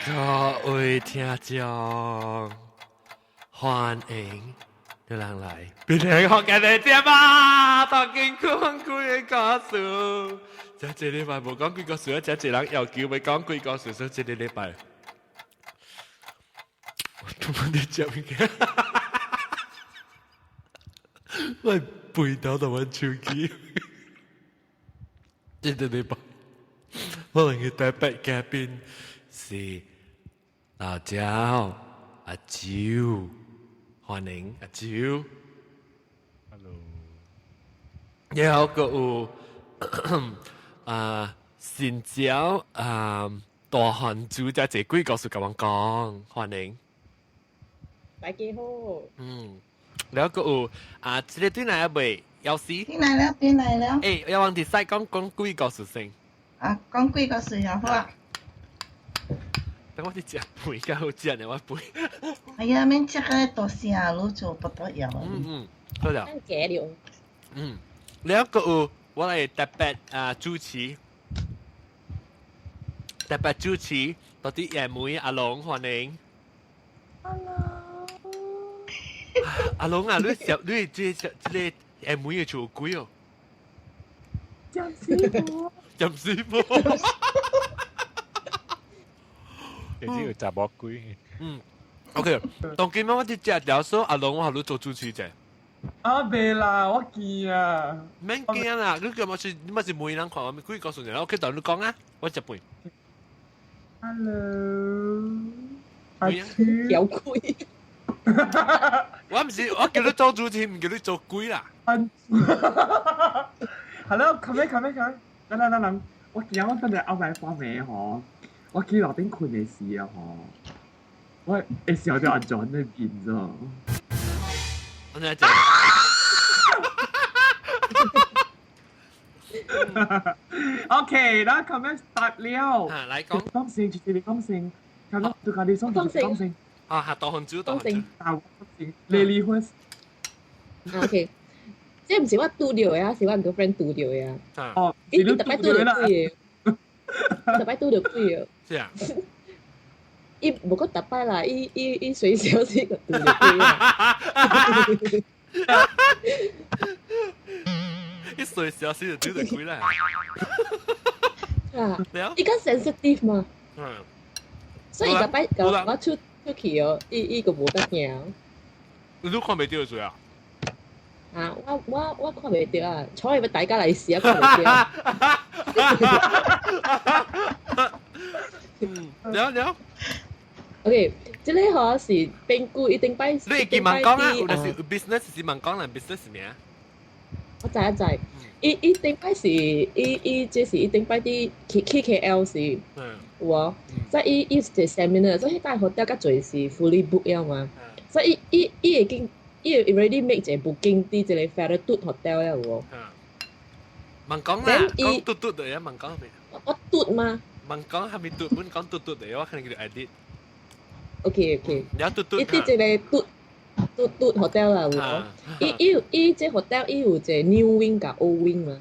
各位聽眾，歡迎你人來，變成學嘅你節目，當今講鬼故事。這一禮拜無講鬼故事，這一人要求欲講鬼故事，所以這個禮拜，我突然間食物件，我背頭都阮手機。這個禮拜，我兩個特別嘉賓是老焦阿蕉，歡迎阿蕉。 Hello。然後閣有啊，新椒啊，大漢主這個鬼故事共阮講，歡迎。大家好。嗯，然後閣有啊，這個對來未？藥師。轉來了，轉來了。欸，要往佇使講講鬼故事先。啊，講鬼故事也好啊。等我佇食飯，較好食呢，我飯。哎呀，免食個大聲，你就不得了。嗯嗯，好了。假了。嗯，然後閣有我來特別啊主持，特別主持，到底葉梅阿龍歡迎。 Hello。阿龍啊，你食你這這個葉梅的厝有鬼哦？江師傅。江師傅。你知道雜魔鬼？嗯，OK。當今我佇食條說阿龍，我予你做主持者。啊，袂啦，我驚啊！免驚啦，你幹嘛是你嘛是問人看，我鬼告訴你，我去同你講啊，我食飯。 Hello，阿有鬼。我毋是，我叫你做主持，毋叫你做鬼啦。 Hello，come in，come in，come in，等等等等，我驚我等陣後擺發未吼，我去樓頂睏的時啊吼，我會笑到安怎的面咗。我來講。 OK，那 comment start 了。啊，來講。講先，直接講先。咁樣就講你講講先。啊，係大漢主，大漢主。大先，Lady first。 OK，這毋是我拄著的啊，是我 girlfriend 拄著的啊。哦，伊逐擺拄著鬼的，逐擺拄著鬼的。是啊。伊無講逐擺啦，伊伊伊隨小時就拄著鬼啊。伊隨小時就拄著鬼啦。啊，伊較 sensitive 嘛。嗯。所以逐擺我出出去哦，伊伊個無得驚。你都看袂著誰啊？啊！我我我看袂著啊，彩欲大家來試啊，看袂著。嗯，了了。 OK，這個吼是變故一定擺。你會記問講啊？有就是 business 是問講啦，business 是咩？我知我知，伊伊頂擺是伊伊這是伊頂擺佇 K K K L 是，有無？所以伊伊是一個 seminar，所以彼間 hotel 較濟是 fully book 了嘛。所以伊伊伊已經伊 already make 一個 booking 佇一個 Ferritude hotel 了有無？問講啦，講嘟嘟的呀，問講咩？我嘟嘛。問講係咪嘟？本講嘟嘟的，我可能叫 edit。 OK OK。有嘟嘟。伊佇一個嘟嘟嘟 hotel 啦，有無？伊伊伊這 hotel 伊有一個 new wing 佮 old wing 嘛。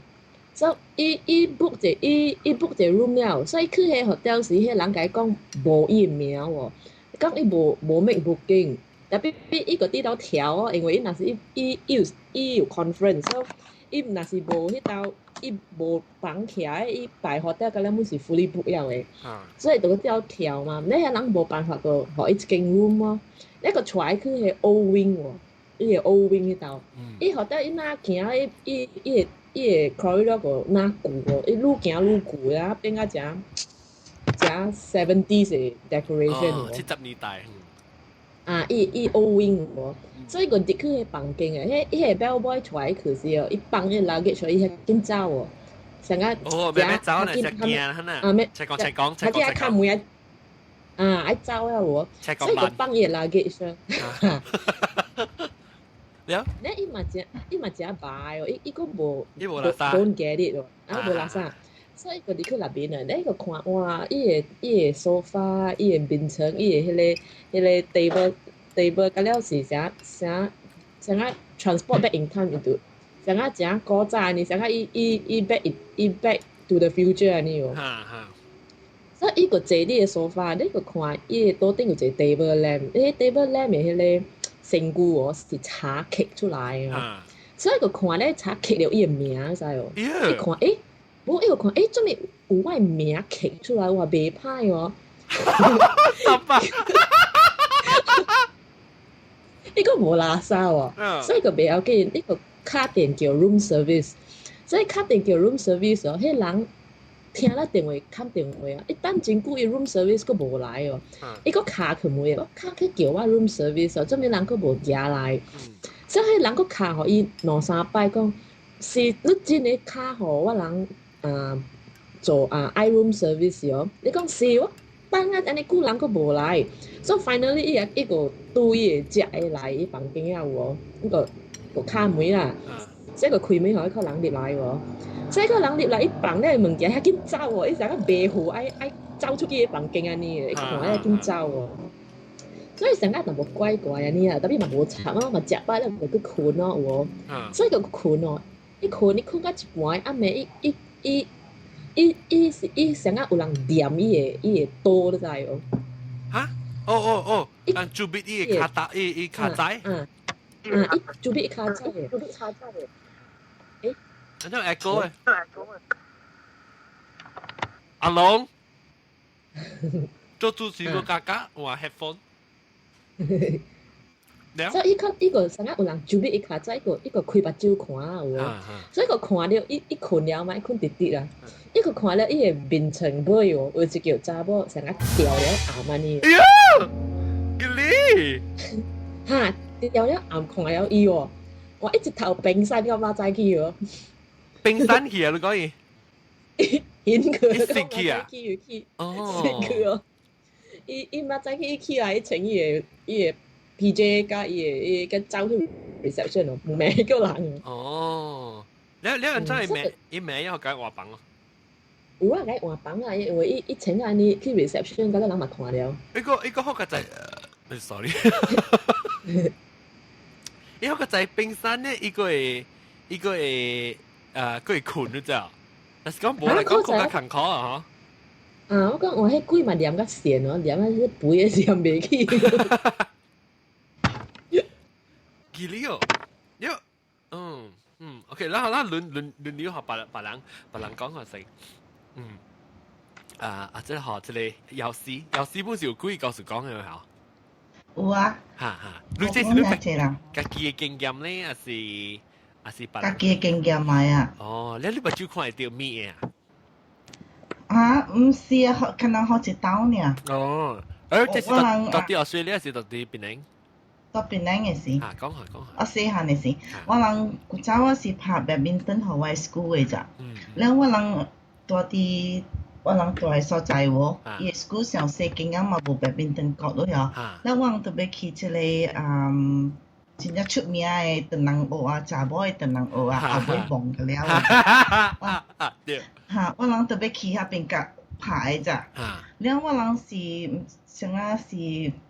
所以伊伊 book 一伊伊 book 一個 room 了，所以去彼 hotel 時，彼人共伊講無伊的名喎，講伊無無 make booking。Tapi 伊個佇兜調哦，因為伊若是伊伊伊有伊有 conference，所以伊若是無彼兜伊無房起來，伊擺 hotel 甲了滿是 fully book 了的，所以就佫佇調嘛。你彼人無辦法個，予伊一間 room 咯。你閣帶伊去彼 old wing 喎，伊個 old wing 彼兜，伊 hotel 伊若行伊伊伊個伊個 corridor 個若舊哦，伊愈行愈舊啊，變甲誠誠 70s 的 decoration 哦，70年代。啊，伊伊 old wing 有無？所以個入去彼房間的，彼彼個 bell boy 帶伊去時哦，伊放彼 luggage 伊遐緊走哦，上個哦，欲欲走呢，食驚啦，啊咩？切講切講切講，較門啊，愛走了無？所以就放伊個 luggage。了。你伊嘛誠伊嘛誠白哦，伊伊閣無伊無垃圾，don't get it 哦，啊無垃圾。所以佢入去內面啊，你個看哇，伊個伊個 sofa，伊個眠床，伊個彼個彼個 table table，甲了是啥啥啥個 transport back in time into，啥個誠古早呢？啥個伊伊伊 back 伊 back to the future 呢？哦。哈哈。所以伊個坐你的沙發，你個看伊的桌頂有一個 table lamp，彼個 table lamp 的彼個身軀哦是柴刻出來的。所以個看咧柴刻著伊的名，知無？伊看無伊個看做咩有我的名刻出來，哇，袂歹哦。十八。伊個無垃圾哦，所以個袂要緊，伊個敲電叫 room service，所以敲電叫 room service 哦，彼人聽了電話崁電話啊，伊等真久，伊 room service 閣無來哦，伊閣敲去問，我敲去叫我 room service 哦，做咩人閣無寄來？所以彼人閣敲予伊兩三擺講，是你真的敲予我人啊做啊愛 room service 哦？你講是我等啊按呢久人閣無來，所以 finally 伊也伊個拄伊會食的來伊房間遐有哦，伊個個敲門啦，所以個開門予彼個人入來無，所以彼個人入來伊放咧物件遐緊走哦，伊成個迷糊愛愛走出去伊房間按呢，伊看遐緊走哦。所以成個淡薄怪怪按呢啊，tapi 嘛無插啊，嘛食飽了就去睏咯，有無？所以就睏哦，伊睏伊睏到一半，暗暝伊伊伊伊伊是伊成個有人掂伊的刀，你知無？哈？哦哦哦，人注筆伊的跤搭伊伊跤仔。嗯嗯，伊注筆跤仔的。注筆跤仔的。欸？按怎 echo 的？阿龍，做主持個加加換 headphone。所以伊較伊個成個有人注筆伊跤仔，伊個伊個開目睭看有無？所以個看著伊伊睏了嘛，伊睏直直啦。伊個看了伊的眠床尾哦，有一個查某成個吊了暗按呢。哎呀，吉利！哈，吊了暗看了伊哦，哇！一頭冰山我媽知去哦。冰山去啊！你講伊？顯佢，伊死去啊！去去，哦，死去哦！伊伊媽知去起來穿伊的伊的 PJ 佮伊的伊佮走去 reception 哦，無名個人。哦，你你按怎伊名伊名要共換房哦？有啊，共換房啊，因為伊伊穿按呢去 reception，佮個人嘛看了。伊個伊個好個在，sorry，伊好個在冰山呢，伊個會伊個會閣會睏你知無？但是講無來講較艱苦啊，嗬。啊，我講我彼鬼嘛黏較線哦，黏啊彼肥的黏袂去。記哩哦，喲，嗯嗯，OK，然後咱輪輪輪流予別人別人別人講下先，嗯，啊啊，這個吼，這個藥師藥師本是有鬼故事講的吼。有啊。哈哈，你這是你家己的經驗咧，還是還是別人？家己的經驗來啊。哦，你你目睭看會著物的啊？啊，毋是啊，可能好一兜爾。哦，欸，這是佇佇澳大利亞，是佇檳城？佇檳城的時。啊，講下講下。我細漢的時，我人古早我是拍 badminton 予我的 school 的咋。了我人住佇我人住的所在無，伊的 school 上細間仔嘛無 badminton court 咯嗬。了我人特別去這個嗯，真正出名的唐人學啊，查某的唐人學啊，後尾忘去了。對。哈，我人特別去彼邊共拍的咋。了我人是啥啊是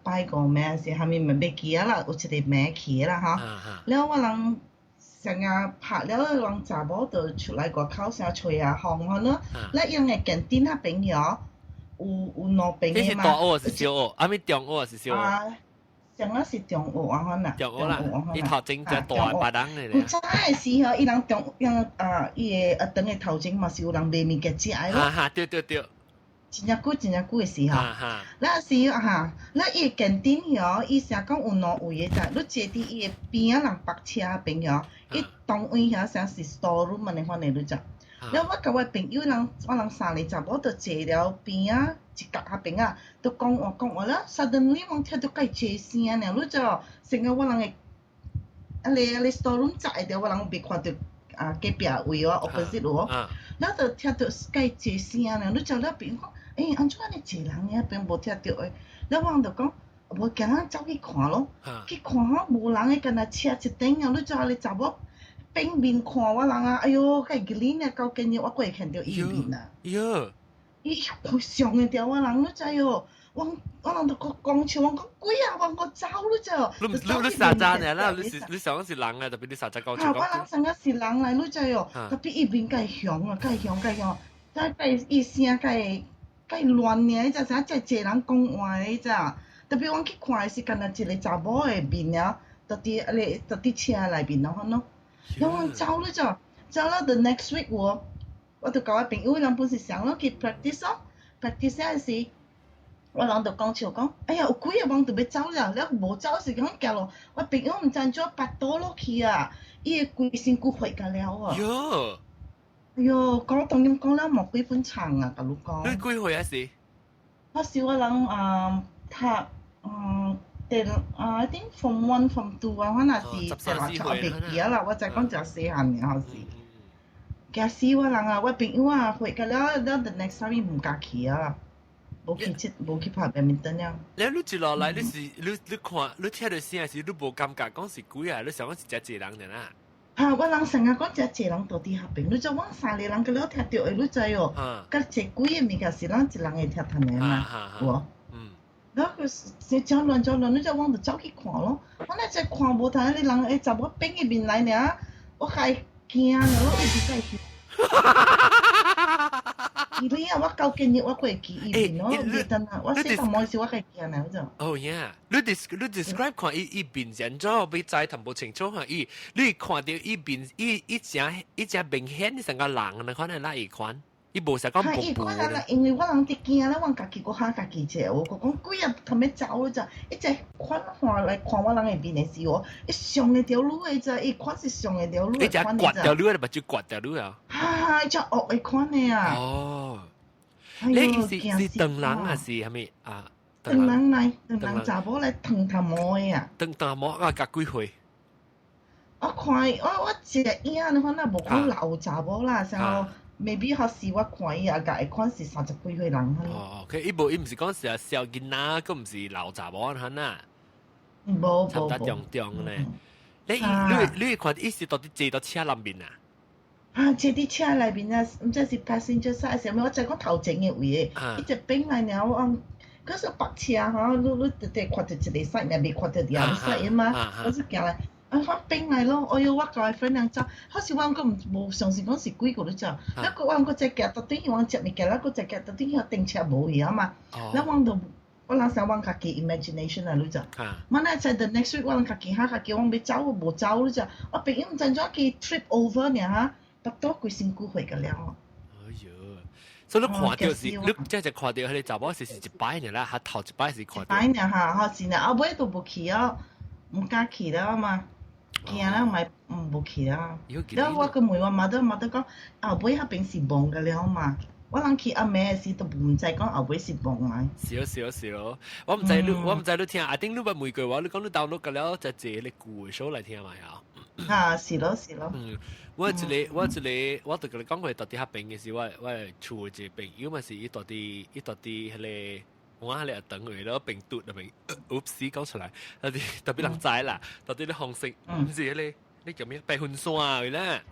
拜五暝是啥物嘛袂記啊啦，有一個暝去的啦吼。了我人啥啊拍了，人查某就出來外口啥吹下風吼喏。了𪜶的 canteen 彼邊遐有有兩邊的嘛。這是大學是小學？啊咪中學是小學？啊，啥啊是中學啊款啦。中學啦，伊頭前只大別人的咧。古早的時候，伊人中𪜶啊，伊的學堂的頭前嘛是有人賣物件食的咯。哈哈，對對對。真正久真正久的時候，那時哈，那伊的 canteen 遐，伊成講有兩位的，你坐佇伊的邊仔人泊車邊遐，伊當位遐啥是 store room 按呢款的你知。了我佮我朋友人，我人三個查某就坐了邊仔一角彼邊仔，就講話講話了，suddenly 我聽著蓋濟聲爾，你知無？成個我人的，啊個啊個 store room 窄的，我人袂看著啊隔壁位哦，opposite 有無？了就聽著蓋濟聲爾，你知了朋友講，欸，按怎按呢濟人遐邊無聽著的？了我人就講，無驚啊，走去看咯，去看吼無人的，干焦車一頂啊，你知影個查某反面看我人啊，哎喲，蓋吉哩呢，到今日我閣會看著伊面啊！喲，伊上會著我人，你知哦？我我人就閣講笑，我講鬼啊，我閣走你知哦？你你你實在呢啦？你是你想講是人啊，特別你實在講啊，我人想講是人來，你知哦？特別伊面蓋凶啊，蓋凶蓋凶，再蓋伊聲蓋。介亂爾，只啥遮濟人講話的只，特別我去看的是干焦一個查某的面爾，就佇咧就佇車內面咯，咯。然後我走了就，走了 the next week 我就共我朋友人本是想咯去 practice 咯，practice 嗰時，我人就講笑講，哎呀有幾個人就欲走了，了無走是講行路，我朋友毋知按怎跋倒落去啊，伊的規身軀血甲了啊！喲！哎喲，講當然講了無幾本長啊，共你講。你幾歲啊時？我時我人啊讀第啊，I think form one form two 啊，我若是十三四歲。我袂記啊啦，我才講真細漢爾，是。驚死我人啊！我朋友啊，血甲了了，the next time 伊毋敢去啊，無去這，無去拍 badminton 了。你你一落來，你是你你看你聽到聲時，你無感覺講是鬼啊？你想講是遮濟人爾啦？哈！我人成日講遮濟人佇佇彼邊，你知阮三個人個了聽著的，你知哦？佮這幾個物件是咱一人會聽趁的嘛？有無？然後佢是真亂真亂，你知阮就走去看咯。我那只看無睇，你人會查某變伊面來爾，我較會驚了，我一直在去。記你啊！我到今日我閣會記伊面咯，你等啊！我細漢時我較驚啦，就。哦呀，你 des 你 describe 看伊伊面是按怎，我欲知淡薄清楚看伊，你看著伊面伊伊誠伊誠明顯成個人，你看那哪一款？伊無是講伊款人因為我人佇驚咧，我家己閣嚇家己者，我講鬼啊，頭欲走咋？伊只款看來看我人的面的時候，伊上會著你的咋？伊款是上會著你伊只割著你的目睭割著你啊！哈，伊只惡的款的啊！哦，你是是唐人還是啥物啊？唐人來，唐人查某來長頭毛的啊！長頭毛啊，佮幾歲？我看我我一個影，你看那無講老查某啦，像。maybe 彼時我看伊也共會款是三十幾歲人。哦，佢伊無伊毋是講是啊小囡仔，閣毋是老查某款啊。無無無。差不多中中咧。你你你看伊是到底坐到車內面啊？啊，坐佇車內面啊，毋知是 passenger side 啥物，我知講頭前的位的，伊一邊來爾我講，可是白車吼，你你直直看著一個 side，爾袂看著第二個 side 嘛，我是行來。啊，我變來咯！哎喲，我共我 friend 人走，彼時我閣毋無相信講是鬼個咧走，啊閣我閣再行到對我接物件，了閣再行到對遐停車無去啊嘛，了我就我人想我家己 imagination 啊，你知？我那在 the next week 我人家己哈家己我欲走我無走你知？我朋友毋知按怎去 trip over 爾哈，腹肚規身軀血個了。哎喲，所以你看著是，你這隻看著彼個查某是是一擺爾啦，還頭一擺是看著。擺爾哈，吼是爾，後尾都無去哦，毋敢去了嘛。驚了咪毋無去了。了我閣問我媽媽媽講後尾彼邊是墓個了嘛？我人去暗暝時都毋知講後尾是墓來。是咯是咯是咯，我毋知你我毋知你聽，阿頂你捌問過我，你講你 download 個了就坐咧舊的 show 來聽嘛呀？啊，是咯是咯。嗯，我一個我一個，我就共你講過，佇彼邊的時，我我厝一個朋友嘛是伊佇伊佇彼個。我彼個等位咯，病毒那邊，oops 講出來，特別特別人知啦，特別咧紅色，毋是彼個，你叫咩？白雲山位咧，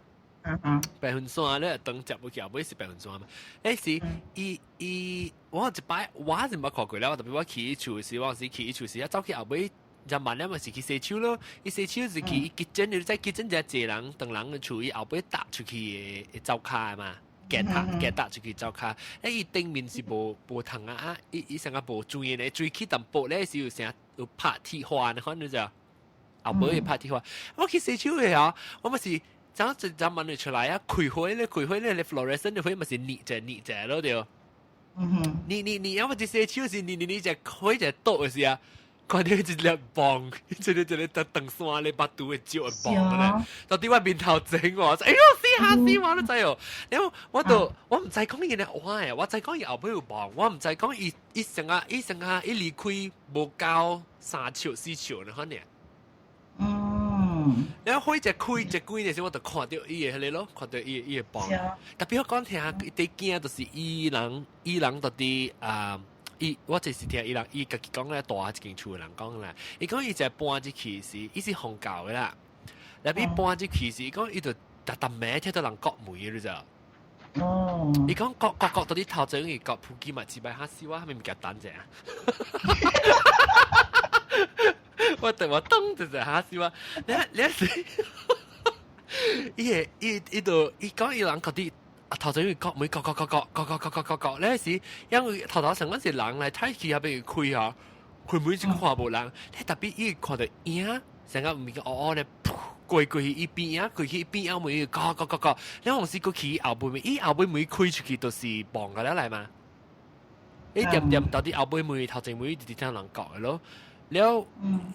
白雲山咧等接無去後尾是白雲山嘛？欸是，伊伊我一擺我是毋捌看過了，特別我去伊厝時，我是去伊厝時，啊走去後尾。就慢了嘛是去洗手咯，伊洗手是去 kitchen，你在 kitchen 就濟人，當人的厝伊後尾搭出去的灶跤嘛。夾搭夾搭出去灶跤，欸伊頂面是無無窗啊，啊伊伊成個無水咧，水起淡薄咧是有啥有拍鐵花，你看你就後尾會拍鐵花。我去洗手的啊，我嘛是早一早問你出來啊，開火咧開火咧，fluorescent 的火嘛是熱者熱者咯對。你你你，要麼一洗手是你你你只火只倒的時啊。看到一粒棒，一個一個長長山咧，腹肚會照的棒咧，到佇我面頭前我，哎喲死嚇死我，你知哦？然後我就我毋知講伊咧我誒，我知講伊後尾有棒，我毋知講伊伊成啊伊成啊伊離開無夠三尺四尺呢，可能。然後火一開一關的時候，我就看著伊的彼個咯，看著伊伊的棒。特別我講聽，伊佇驚就是伊人伊人到底啊。伊我就是聽伊人伊家己講咧，大一間厝的人講啦，伊講伊就搬入去時，伊是宗教的啦。那邊搬入去時，伊講伊就逐逐暝聽到人割門你知？哦。伊講割割割到啲頭前，伊割普吉嘛，幾擺嚇死我，係咪物件等者啊？我等我等就嚇死我，你你是，伊會伊伊就伊講伊人覺得。頭前會割每割割割割割割割割割割，咧時因為頭頭上嗰時人來睇去下邊開下，開門就看無人，你特別伊看到影，成個唔係哦哦咧，過過去伊邊啊，過去伊邊啊，門割割割割，你有時過去後背門，伊後背門開出去就是傍個了來嘛。你點點到底後背門頭前門直直聽人講嘅咯。了，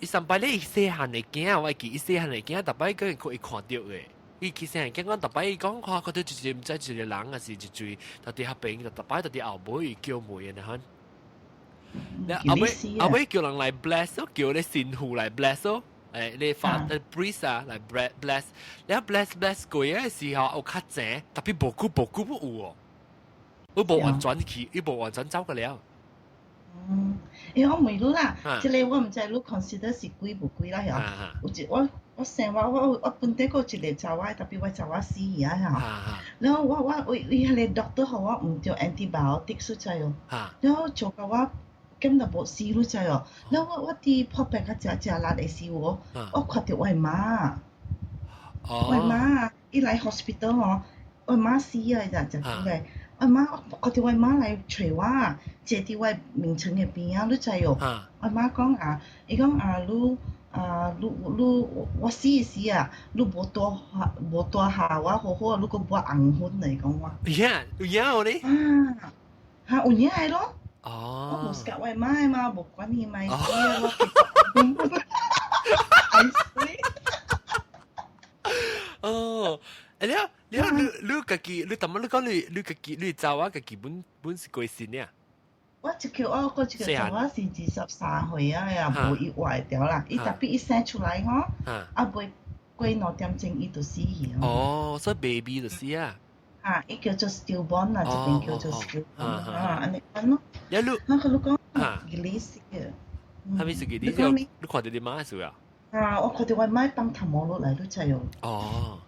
伊上擺你細漢的囝，我會記伊細漢的囝，逐擺個會看到嘅。伊其實係講，逐擺伊講看看到一個毋知一個人，還是一堆到底遐邊，就逐擺到底後尾叫門嘅呢？了後尾後尾叫人來 bless 咯，叫你神父來 bless 咯，你發 priest 啊來 bless，你 bless bless 過嘅時候有較濟，特別無久無久不有哦，我無完全去，伊無完全走過了。嗯，欸，我問你啦，這個我毋知你 consider 是鬼無鬼啦，嚇。有一我我生活我我本地閣有一個查某，特別我查某死去啊，嚇。然後我我為為彼個 doctor 予我毋著 antibiotic 出知哦。然後做到我感覺無死你知哦。然後我我佇破病較誠誠力的時候，我看著我的媽。我的媽伊來 hospital 吼，我媽死啊，伊就誠久咧。我媽，我看著我媽來揣我，坐佇我眠床的邊仔，你知哦？我媽講啊，伊講啊，你啊，你你我死時啊，你無帶下無帶下我好好，你閣抹紅粉來講我。有影有影哦你？啊，哈有影的咯。哦。我無 suka 我媽的嘛，無關係嘛，死我。愛死。哦。欸，你你你家己，你淡仔你講你你家己，你查某家己本本是幾歲啊？我一個我閣一個查某是23歲啊，也無意外著啦。伊特別一生出來吼，啊未過2點鐘伊就死去。哦，所以 baby 就死啊。啊，伊叫做 stillborn 啦，這邊叫做 stillborn 啊，按呢款咯。你你啊，佢你講，伊哩死嘅。係咪是佢你你看到你媽是啊？啊，我看到我媽放頭毛落來，你知哦。哦。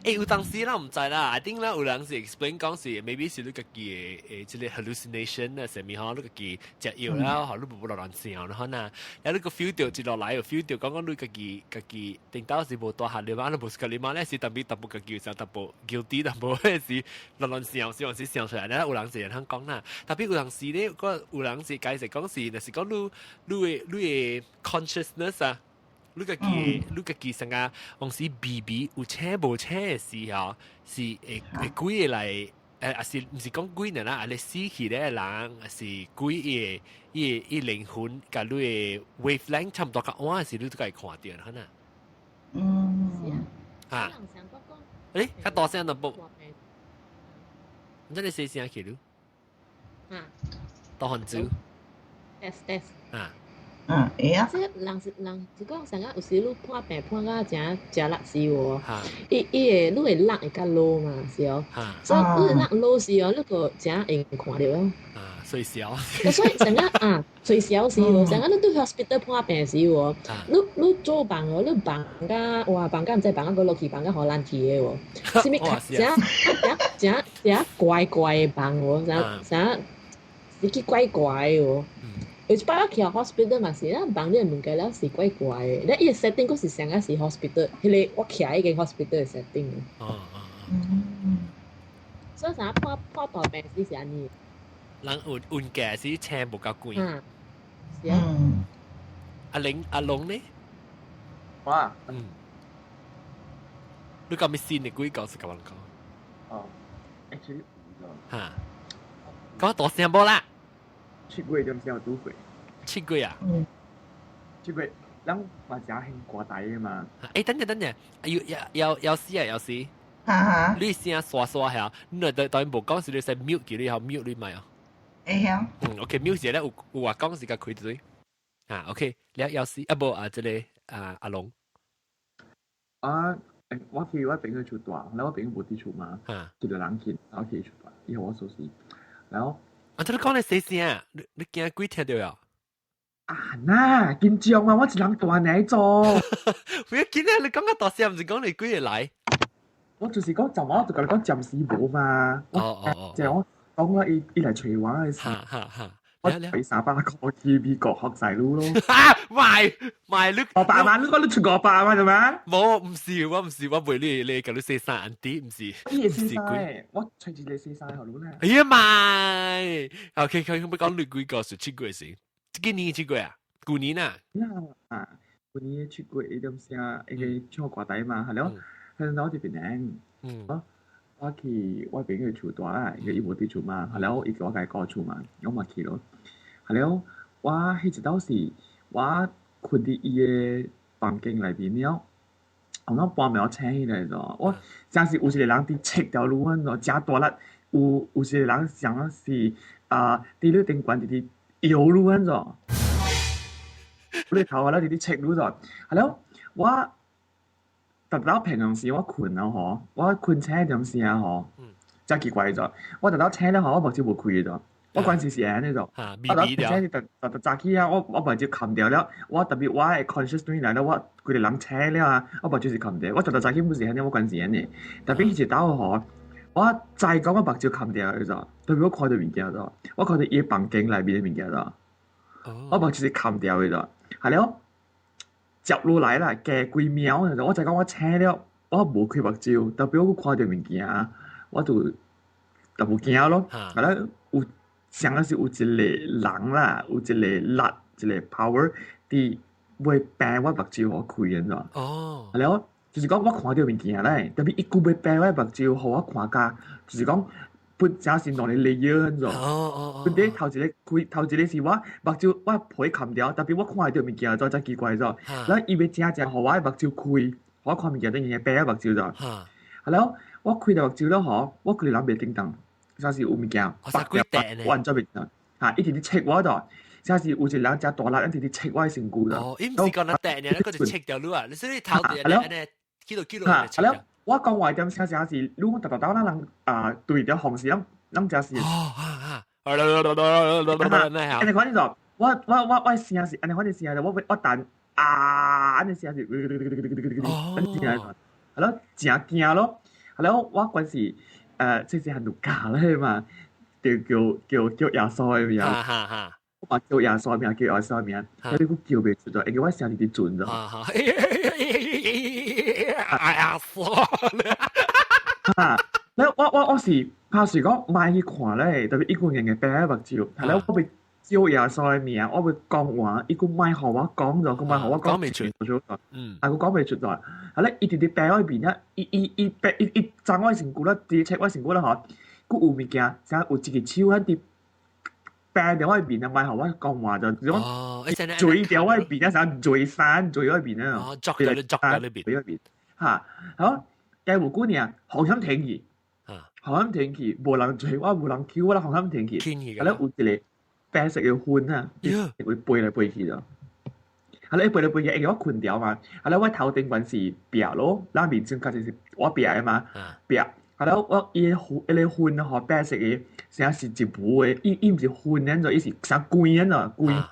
欸，有當時啦，毋知啦，I think 啦，有人是 explain 講是 maybe 是你家己的這個 hallucination 啊，啥物吼，你家己食藥啦，吼，你無無亂想啦，吼呐，然後你個 feel 到一落來又 feel 到講講你家己家己頂到是無大漢你嘛，你無是你媽咧是特別淡薄家己有時淡薄 guilty 淡薄是亂亂想，想是想出來，咧有人是會講啦，特別有當時咧，個有人是解釋講是，就是講你你的你的 consciousness 啊。你家己你家己成個往時 BB 有請無請的時候，是會會鬼個來，還是毋是講鬼呢啦？啊，你死去的人，是鬼的伊伊靈魂佮你的 wavelength 差毋多共款時，你都會看著，可能。嗯。啊。欸，較大聲淡薄。你這裡細聲去咯。啊。大漢子。 Test test。啊。嗯，會啊。這人是人是講上個有時你破病破到誠誠力時喎，伊伊會你會力會較 low 嘛，是哦。所以你力 low 時哦，你個誠會看著哦。啊，衰小。所以上個啊，衰小時喎，上個你對 hospital 破病時喎，你你做夢哦，你夢甲哇夢甲毋知夢甲閣落去，夢甲荷蘭去的喎，啥物誠誠誠誠怪怪的夢喎，誠誠是去怪怪的喎。有一擺我去 hospital 嘛是，咱夢你物件了是怪怪的，咧伊個 setting 閣是上個是 hospital，彼個我徛彼間 hospital 的 setting。哦哦。所以啥破破大病時是按呢？人運運價是請無夠貴。嗯。是啊。阿玲阿龍呢？哇。嗯。你講咩新的鬼故事共阮講？哦，actually 有哈。講大聲無啦？ 7月點先有拄過。 7月啊？嗯。 7月，咱嘛誠興歌台的嘛。欸，等陣等陣，要要要要死啊要死！哈哈。你聲刷刷下，你若當然無講時，你使 mute 佢，你好 mute 你咪啊。會曉。嗯，OK，mute 時咧有有話講時甲開嘴。啊，OK，你要死啊無啊，這個啊阿龍。啊，我去我朋友厝住，然後我朋友無佇厝嘛，一個人去，然後去厝住，伊予我鎖匙，然後。啊！這你講咧細聲，你你驚鬼聽著啊？啊嗱，緊張啊！我一人大呢做。唔要緊啊！你講個大聲，毋是講你鬼會來。我就是講，昨晚我就共你講暫時無嘛。哦哦哦。就我講啦，伊伊來揣我的時。哈哈哈！我俾300塊去美國學細路咯。賣賣你500萬，你講你出500萬係咪？冇，唔是，我唔是，我陪你你共你說三安啲，唔是，唔是鬼，我隨住你說三好啦。哎呀媽！OK，佢佢講你幾個是出國時，今年出國啊？舊年啊？啊，舊年出國一點聲，因為唱歌仔嘛，係咯，佢攞住邊領，我去我朋友厝住啦，因為伊無佇厝嘛，係了伊叫我共伊顧厝嘛，我嘛去咯。係了，我彼一道是我睏佇伊的房間內面了，我講半暝醒起來咗，我真是有一個人佇切條路阮咯，誠大力，有一個人像是啊，佇你頂懸佇佇搖你阮咗，你頭啊，佇佇切你咗，係了我。特到平常時我睏了吼，我睏醒點時啊吼，真奇怪咗。我特到醒了吼，我目睭無開咗，我關係是按呢種。我特醒特特特早起啊，我目睭冚掉了，我特別我會 conscious 轉來了，我規個人醒了啊，我目睭是冚掉。我特特早起不是按呢，我關係按呢。特別彼一道吼，我知講我目睭冚掉咗，特別我看到物件咗，我看到伊房間內面的物件咗，我目睭是冚掉咗，係了。接落來啦，加幾秒，我就講我醒了，我無開目睭，特別我看到物件，我就特無驚咯。後來有上個是有一個人啦，有一個力，一個 power，佇欲閉我目睭予開的。哦，後來就是講我看到物件咧，特別伊閣欲閉我目睭，予我看甲，就是講。本正是兩個 layer 很咗，本底頭一個開，頭一個是我目睭我皮冚掉，特別我看到物件咗真奇怪咗。然後伊欲正正予我的目睭開，我看物件等於閉我目睭咗。係了，我開著目睭了吼，我規個人袂叮當，啥是有物件，我按怎袂當，嚇，一直佇切我度，啥是有一個人誠大力，一直佇切我的身軀度。哦，伊毋是講那掟呢，嗰就切掉你啊，你所以頭一個呢，去到去到切掉。我講話點聲聲是，你講特特到咱人啊對著方式，咱咱誠是。哦啊啊！按呢款就，我聲是按呢款的聲，我我等啊，按呢聲是，按呢聲，係咯，誠驚咯，係咯，我嗰時細細漢就教咧嘛，就叫耶穌的名，我叫耶穌名，叫耶穌名，你閣叫袂出咗，因為我聲是佇準咗。阿穌，啊！咧我是怕是講莫去看咧，特別伊個硬硬閉目睭，係咧我欲叫耶穌的名，我欲講話，伊閣莫予我講咗，閣莫予我講袂出，啊，閣講袂出咗，係咧伊直直閉我面啊，伊伊伊閉伊伊髒我身軀啦，直切我身軀啦吼，閣有物件，啥有一個手喺佇閉著我面啊，莫予我講話就，講嘴掉我面啊，啥嘴山嘴我面啊，哦，作到你作到你面，嘴我面，嚇，好，加無久爾，紅險停去，紅險停去，無人追我，無人 Q 我啦，紅險停去，啊咧有一個白色的雲啊，會飛來飛去咗，啊咧飛來飛去，因為我睏著嘛，啊咧我頭頂懸是壁咯，咱面前確實是我壁的嘛，壁。啊了，我伊個雲，彼個雲吼，白色的，啥是一霧的，伊伊毋是雲按怎，伊是啥光按怎光。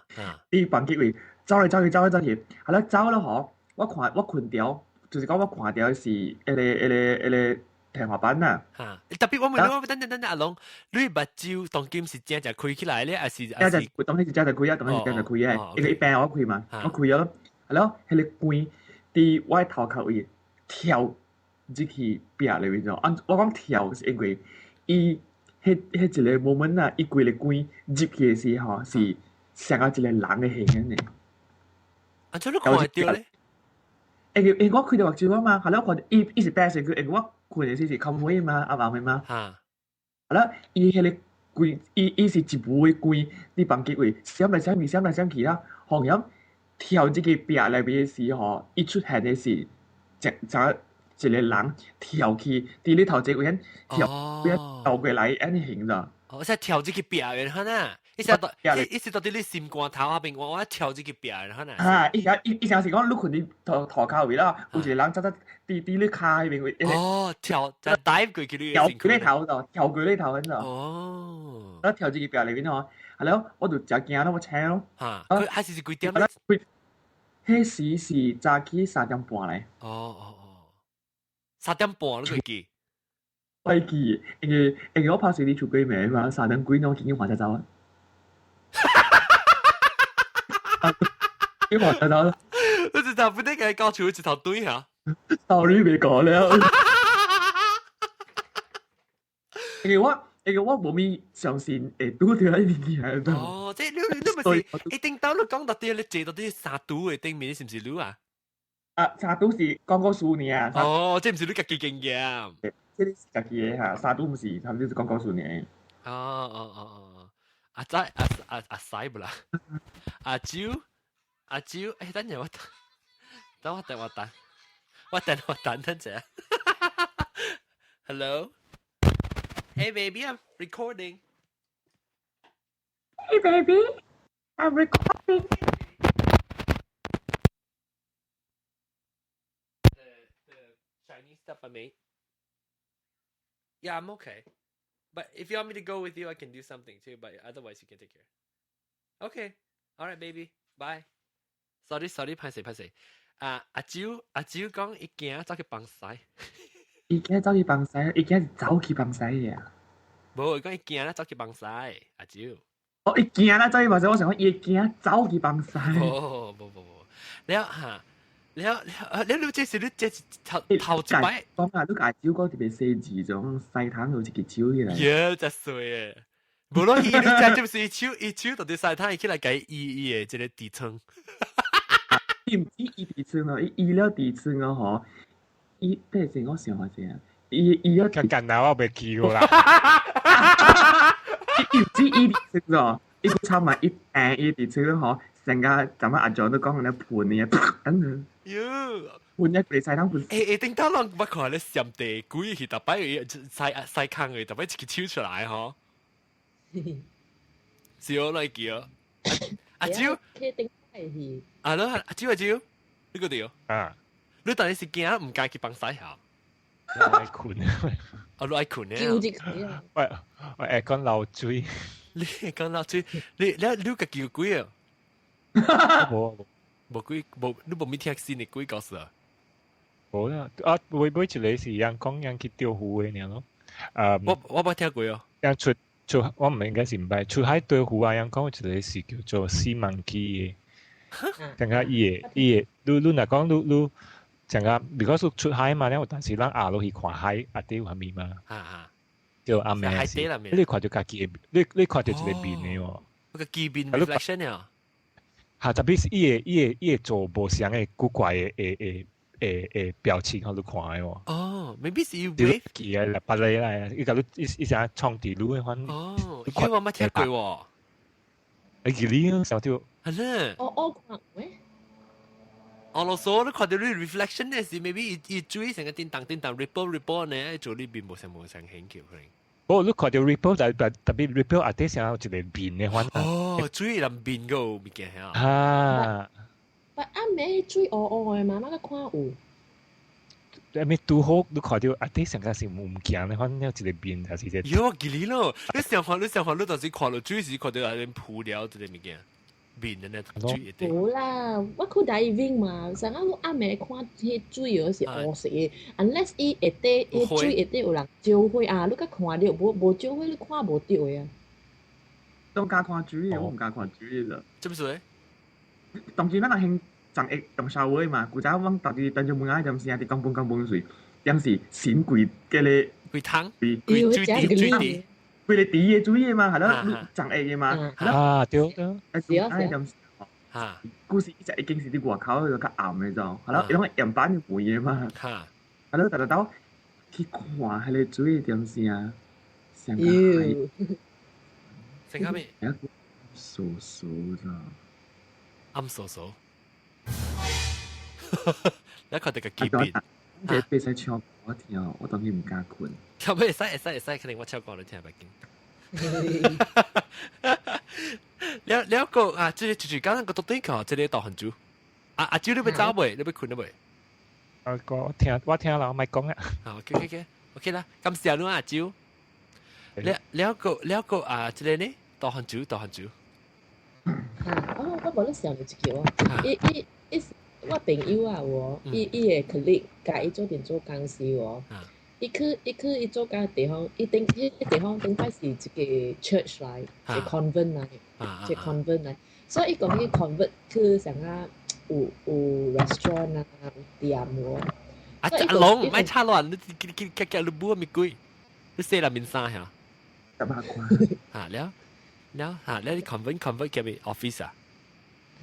伊房間位走來走去，走來走去，啊了走了吼，我看我睏著，就是講我看著是彼個彼個彼個天花板啊。哈，特別我問你，我等等等等，阿龍，你目睭當今是真正開起來咧，還是還是？當時是真正開啊，當時是真正開啊，因為一般我開嘛，我開咗，啊了，彼個光佇我頭殼位跳。入去壁內面咗，啊！我講跳是因為伊彼彼一個 moment 啊，伊規個光入去的時候是像個一個人的形呢。啊！這你看會著咧？因為因為我開著目睭啊嘛，後來我看伊伊是白色嘅，因為我睏的時是較黑嘛，暗暗的嘛。後來伊彼個光，伊伊是一霧的光，佇房間位閃來閃去，閃來閃去啊！好像跳入去壁內面的時候，伊出現的是一一。一個人跳去，佇你頭前位跳，跳過來，按呢形咋？哦，即係跳入去壁嘅，可能，伊是到，伊是到佇你心肝頭下邊，我跳入去壁嘅，可能。啊，伊伊伊像是講你睏佇塗塗跤位啦，有一個人走走佇佇你跤彼邊位。哦，跳就 dive 過去你。跳過你頭度，跳過你頭嗰度。哦。啊，跳入去壁裏面吼，啊了，我就誠驚咯，我醒咯。嚇！佢還是是幾點咧？彼時是早起3點半咧。哦哦。3點半你會記？會記，因為因為我拍時你出幾暝嘛，3點幾我已經還才走啊。你話得到？你一頭本地嘅教厝一頭對嚇。 Sorry，未講了。因為我無咪相信會拄著彼物件。哦，即係你咪是一定到你講到啲，你坐到啲沙都的頂面，是毋是你啊？啊，沙都是講故事爾。哦，這毋是你家己經驗。這是家己的哈，沙都毋是，他們就是講故事爾。哦哦哦哦，阿仔阿阿阿西不啦？阿蕉阿蕉，欸，等陣我等我等我等，我等我等等陣。Hello. Hey baby, I'm recording. Hey baby, I'm recording. The Chinese stuff I made. Yeah, I'm okay. But if you want me to go with you, I can do something too. But otherwise, you can take care. Okay. All right, baby. Bye. Sorry, sorry, 歹勢歹勢。啊，阿蕉阿蕉講伊驚走去放屎。伊驚走去放屎，伊驚是走去放屎嘅。無，伊講伊驚啦，走去放屎。阿蕉。哦，伊驚啦，走去放屎。我想講伊驚走去放屎。無無無無，了嚇，了了，你這是你這是頭頭一擺。講啊，你阿蕉講特別細緻種西湯有一個手起來。耶，真衰誒！無論伊你這就是伊手，伊手到底西湯伊起來共伊醫伊的這個痔瘡。伊毋止醫痔瘡哦，伊醫了痔瘡哦吼。伊等下我想下先，伊伊了。較簡單，我袂記啦。伊毋止醫痔瘡哦，伊閣參埋伊病伊痔瘡吼，成個咱們阿長都講咧噴呢，等等。喲，噴一個西湯噴。欸欸，頂頭人捌看咧閃地鬼去，逐擺伊西西空的，逐擺一個手出來吼。是哦，來記哦。阿蕉，啊，你阿蕉阿蕉，你個對啊？你當時是驚毋敢去放屎下？我愛睏。啊，你愛睏呢？喂，我會講流水。你會講流水？你家己有鬼啊？無無鬼無，你無咪聽新的鬼故事啊？無啦，啊，尾尾一個是人講人去釣魚的爾咯。我捌聽過哦。人出出，我毋應該是毋捌出海釣魚啊！人講有一個是叫做死盲機的，感覺伊會伊會，你你若講你你。像個，because 出海嘛，了有當時咱下落去看海，啊底有啥物嘛？啊對，暗暝時，你看著家己的，你看著一個面的哦。個基面 reflection 啊。嚇，特別是伊會做無相的古怪的的表情，予你看的哦。哦，maybe 是 wave。記啊，別個來，伊共你伊伊啥創佇你的款。哦，因為我捌聽過喎。會記你想著。係咧。我看喂。我老說你看到你 reflection 呢是 maybe 伊伊水成個叮當叮當 ripple ripple 呢，做你面無成無成顯橋可能。無，你看到 ripple 但特別 ripple 下底成有一個面的款。哦，水人面個物件嚇。啊。但暗暝水烏烏的嘛，我閣看有。啥物拄好，你看到下底成個是物件的，反正有一個面還是這。喲，我記你咯，你想看你想看，你當時看到水時看到下面鋪了這個物件。面的呢水一無啦，我去 diving 嘛，上下我暗暝看彼水哦是烏色的，unless 伊下底彼水下底有人照火啊，你閣看著，無無照火你看無著的啊。都敢看水的，我毋敢看水的。做咩事？當時咱人興長會用燒話嘛，古早阮逐日當中門仔陣時啊，佇講本講本水，當時神櫃叫咧櫃湯，櫃水滴水滴。規個池的水的嘛，係咯，長下的嘛，啊對對，是啊是啊，故事一直已經是佇外口就較暗的種，係咯，伊攏岩板就肥的嘛，係咯，逐日到去看彼個水的點聲，上個海，成個咩？傻傻咋？暗傻傻，你看這個基本。你袂使唱歌聽，我當然毋敢睏。差不會使會使會使，可能我唱歌你聽袂見。了了個啊，這個就是剛剛個獨對口，這個導航豬。啊阿豬你欲走未？你欲睏了未？啊個我聽我聽啦，我莫講啊。好，OK OK OK 啦，感謝你阿豬。了了個了個啊，這個呢？導航豬導航豬。啊，我無咧想著一句啊，伊伊伊。我朋友啊，有伊伊的 colleague 共伊做陣做工時哦，伊去伊去伊做工的地方，伊頂彼個地方頂擺是一個 church 來，一個 convent 來，一個 convent 來。所以伊講去 convert 去啥啊有有 restaurant 啊，有店喎。啊阿龍唔係插亂，你你你你你補咪鬼，你洗內面衫嚇？十八關。嚇了了嚇，你 convert convert 叫咩 office 啊？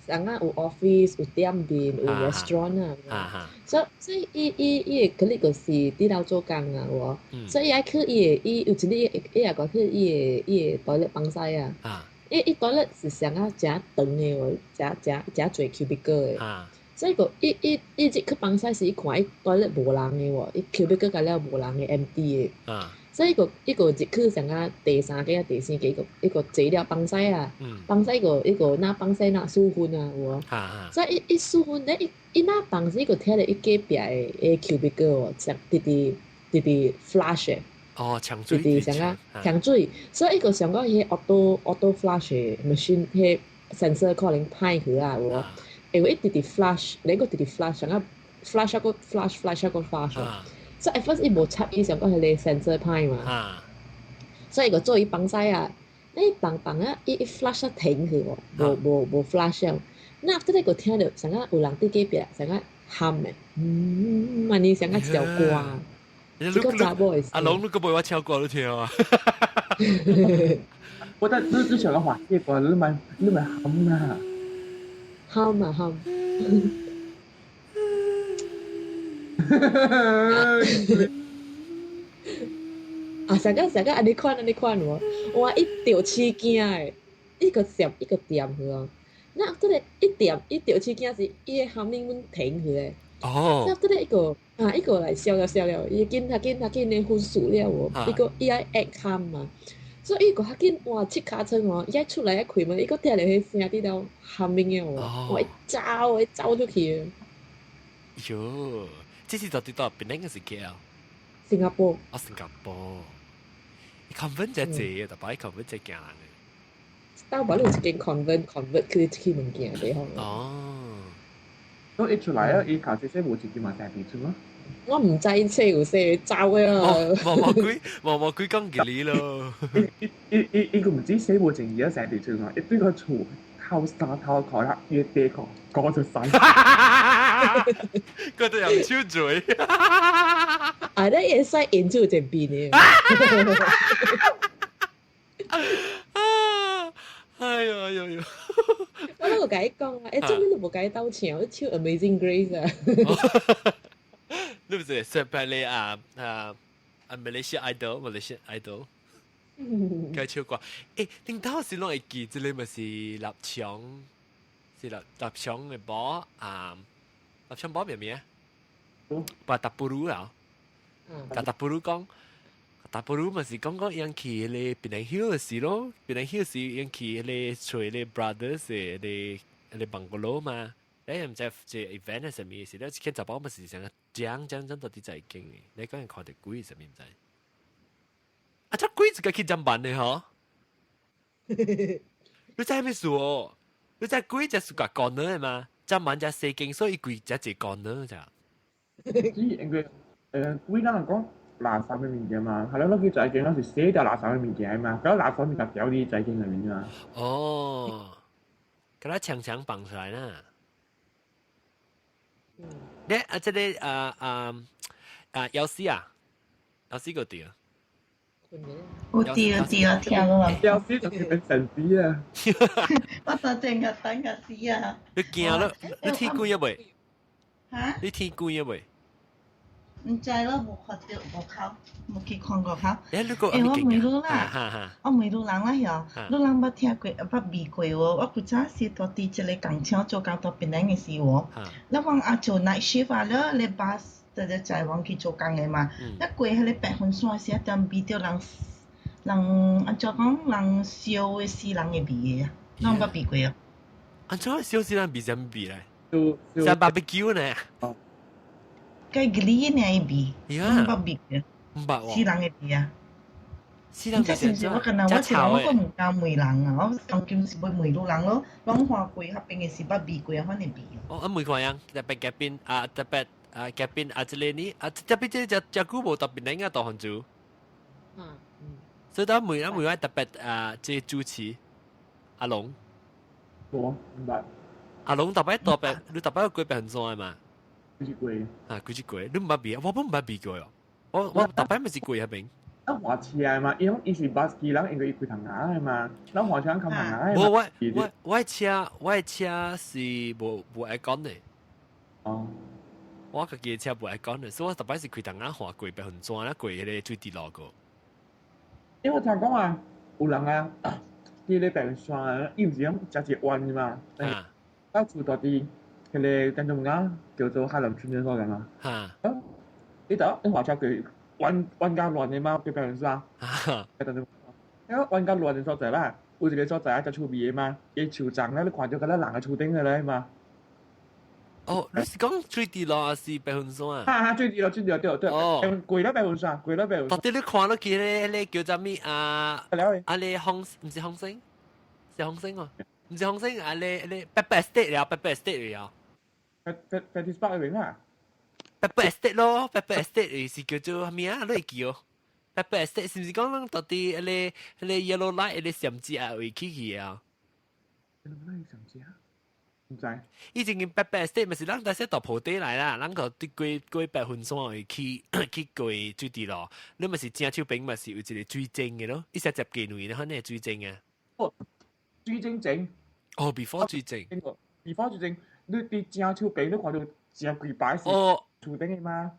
啥啊有 office 有店面有 restaurant 啊，所以所以伊伊伊個 colleague 就是佇樓做工啊，有所以伊愛去伊個伊有一日伊也講去伊個伊個 toilet 放屎啊，伊伊 toilet 是啥啊誠長的喎，誠誠誠濟 cubicle 的，所以個伊伊伊入去放屎時，伊看伊 toilet 無人的喎，伊 cubicle 甲了無人的 empty 的。所以伊個伊個入去啥啊第三間啊第四間個伊個坐了放屎啊，放屎個伊個若放屎若舒服啊，有無？所以伊伊舒服咧，伊伊若放屎個聽著伊隔壁的的 cubicle 哦，直直直直直 flush 的。哦，搶水。直直啥啊搶水，所以伊個想講彼 auto auto flush 的 machine，彼 sensor 可能歹去啊，有無？因為伊直直 flush，你個直直 flush，啥啊 flush 個 flush flush 個 flush。所以 at first 伊無插伊想講彼個 sensor 歹嘛，所以伊個做伊放屎啊，你放放啊，伊伊 flush 啊停去喎，無無無 flush 了。那 after that 個聽著啥啊有人佇隔壁啥啊喊的，嗯，按呢啥啊一條歌，一個查某的。阿龍，你個袂我唱歌你聽啊？我覺得你你唱個華語歌，你咪你咪喊啊！喊啊喊！啊！啥個啥個按呢款按呢款喎，哇！伊著飼驚的，一個閃一個點去哦。那這個一點伊著飼驚是伊的喊聲阮停去的。哦。那這個一個啊一個來笑了笑了，伊緊較緊較緊的昏死了喎，伊個伊愛壓喊嘛，所以伊個較緊哇七尻川哦，伊愛出來愛開門，伊閣聽著彼聲佇了喊聲的喎，哇！伊走伊走出去。喲。這是到底到檳城還是 KL？新加坡。啊，新加坡。伊 convent 真濟，特別 convent 真驚人嘅。到尾有一間 convent convert 去去物件地方。哦。都一出來啊！伊靠這些無一間嘛，成地出嗎？我毋知說有說走的啊。無無鬼，無無鬼講義理咯。伊伊伊伊個毋止寫無正義啊，成地出嘛，一對個厝靠三頭靠啦，越地靠高就山。嗰度又超嘴。啊！你會使研究一邊的。哎呦哎呦呦！我都無共伊講啊，欸，做咩你無共伊鬥唱？你唱 Amazing Grace 啊！你唔是說白你啊啊啊 Malaysia Idol，Malaysia Idol，該唱歌。欸，頂頭時攏會記，這個咪是立場，是立立場的波啊，立場波咩名？巴達布魯啊，達達布魯講。達布魯咪是講講𪜶去彼個檳城 Hill 的時咯，檳城 Hill 時𪜶去彼個揣彼個 brothers 的彼個彼個 bungalow 嘛，你毋知這 event 係啥物時，你一見查某咪是成個講講講到底在經的，你講𪜶看著鬼啥物毋知？啊，這鬼自家去占辦的吼？你知咩事哦？你知鬼只是個 corner 的嘛？占辦只四間，所以鬼只一 corner 咋？因為鬼咱人講。垃圾嘅物件嘛，係咯，攞去債券嗰時寫掉垃圾嘅物件嘛，嗰垃圾物件掉啲債券裏面嘛。哦，給它強強綁出來啦。嗯。你啊，這個啊啊啊，藥師啊，藥師個對啊。有對對啊，聽到啦。藥師就是變神秘啊。我等陣個等個死啊！你驚了？你聽鬼啊未？嚇？你聽鬼啊未？毋知咯，無看著，無考，無去看過考。欸，你個欸，我問你啦，我問你人啦曉，你人捌聽過、捌味過無？我古早時住佇一個工廠做工，佇檳城的時無，了阮也做 night shift 啊，了咧 bus 直直載阮去做工的嘛。了過彼個白雲山時，踮味著人人按怎講，人燒的死人的味的啊，你捌味過啊？按怎燒死人味啥物味咧？像 barbecue 呢？該咖喱爾味，毋捌味過，毋捌喎。死人的味啊！死人這是毋是我敢若我是我閣毋敢問人啊！我當今是欲問女人咯，攏看過彼邊的是捌味過款的味。哦，啊問看樣，特別隔邊啊，特別啊隔邊啊，這個呢啊，特別這隻隻久無特別恁啊大漢族。嗯嗯。所以當問啊問我特別啊，這主持阿龍。無毋捌。阿龍逐擺大白，你逐擺過白雲山嘛？幾時過？啊，幾時過？你毋捌避？我本毋捌避過哦。我逐擺咪是過彼邊。咱駛車嘛，伊講伊是巴士人，因為伊開窗仔的嘛，咱駛車冚窗仔。無，我我我車我車是無 aircon 的。哦。我家己的車無 aircon 的，所以我逐擺是開窗仔駛過白雲山啦，過彼个水池路過。因為我聽講啊，有人啊，佇咧白雲山啊，伊毋是講食一個彎的嘛？啊。啊，住到佇彼个當中啊，叫做海南村的所在嘛。哈。啊，你就你駛車過彎彎較亂的嘛，過白雲山。啊。因為彎較亂的所在啦，有一個所在啊，真趣味的嘛，伊樹叢咧，你看著敢若人的厝頂的咧嘛。哦，你是講水池路還是白雲山啊？哈哈，水池路，水池路對對。哦。過了白雲山，過了白雲山。到底你看落去咧，彼个叫做啥物啊？啊，咧紅毋是紅星，是紅星哦，毋是紅星，啊咧咧 Pepper Estate 了，Pepper Estate 了。 Fettes Park 嗰邊啊？Pepper Estate 咯，Pepper Estate 是叫做啥物啊？你會記哦？Pepper Estate 是毋是講咱到底彼个 yellow light 彼个閃字啊會起去啊？yellow light 閃字啊？毋知。以前 Pepper Estate 咪是咱大細到鋪底來啦，咱個對過過白雲山會去去過水池路，你咪是正手邊咪是有一個水井的咯，伊是接近位，可能水井啊。哦，水井前。哦，before 水井。 before 水井，你佇正手邊你看到正幾排是厝頂的嗎？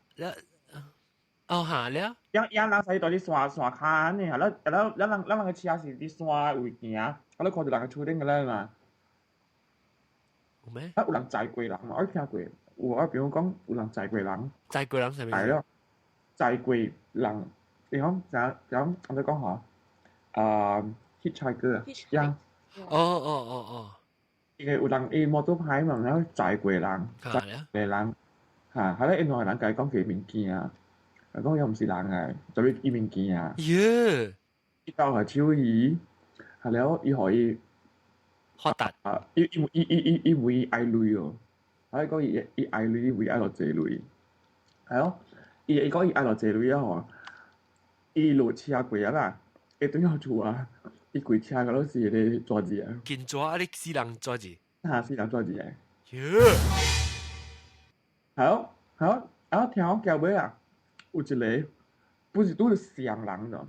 哦哈了。樣樣人使佇山山跤呢，啊，咱咱咱人咱人的車是佇山位行，啊，你看到人的厝頂個咧嘛？有咩？啊，有人載過人嘛？我聽過，有我朋友講有人載過人。載過人啥物？係咯，載過人，你講怎怎我哋講下，啊，hitchhiker 啊，樣。哦哦哦哦。因為有人伊摩托牌嘛，然後載過人，載過人，嚇，係咧，因為人家講佢物件，講又毋是人來，就係伊物件。耶！伊鬥下手伊，係了，伊予伊發達。啊！伊伊伊伊伊伊會愛鐳哦，啊！伊講伊伊愛鐳，伊會愛落濟鐳，係咯。伊伊講伊愛落濟鐳啊吼，伊落車過啊啦，伊轉到厝啊，伊規車個攏是彼個紙字啊。金紙啊！你死人紙字？哈，死人紙字啊！耶！係咯，係咯，啊！聽講後尾啊，有一個不是拄著上人喏，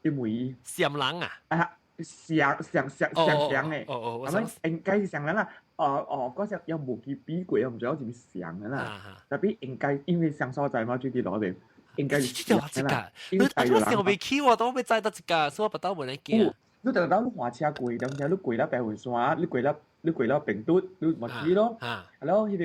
因為上人啊？啊！上上上上上的，哦哦，咁應該是上人啦。哦哦，嗰時有無記比過，又毋知我是毋是上的啦。特別應該因為上所在嘛，最記攞邊，應該是上啦。你我想袂起，我都欲載到一個，所以我不到問你驚。你特到你駛車過，點知你過了白雲山，你過了平墩，你嘛去咯。係咯，彼個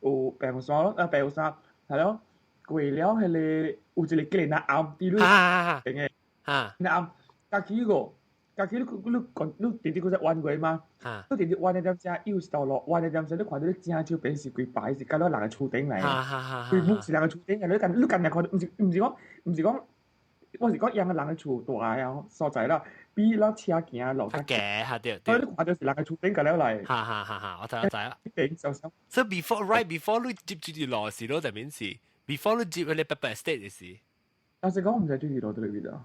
有白雲山咯，啊白雲山，係咯，過了彼个有一個吉蘭暗佇你邊的，暗，加起個。家己你你講你直直閣再彎過嗎？你直直彎的點正，又是道路彎的點正，你看到你正手邊是規排是甲了人的厝頂來，規木是人的厝頂來，你敢你敢若看到，毋是講，我是講樣個人的厝大啊所在啦，比咱車行路較較低，對對。所以你看到是人的厝頂甲了來。哈哈哈哈，我知我知啊。頂就想。所以 before right before 你接住條路時，咯，就面是 before 你接彼个 Pepper Estate 的時。但是講毋知水池路佗位啊。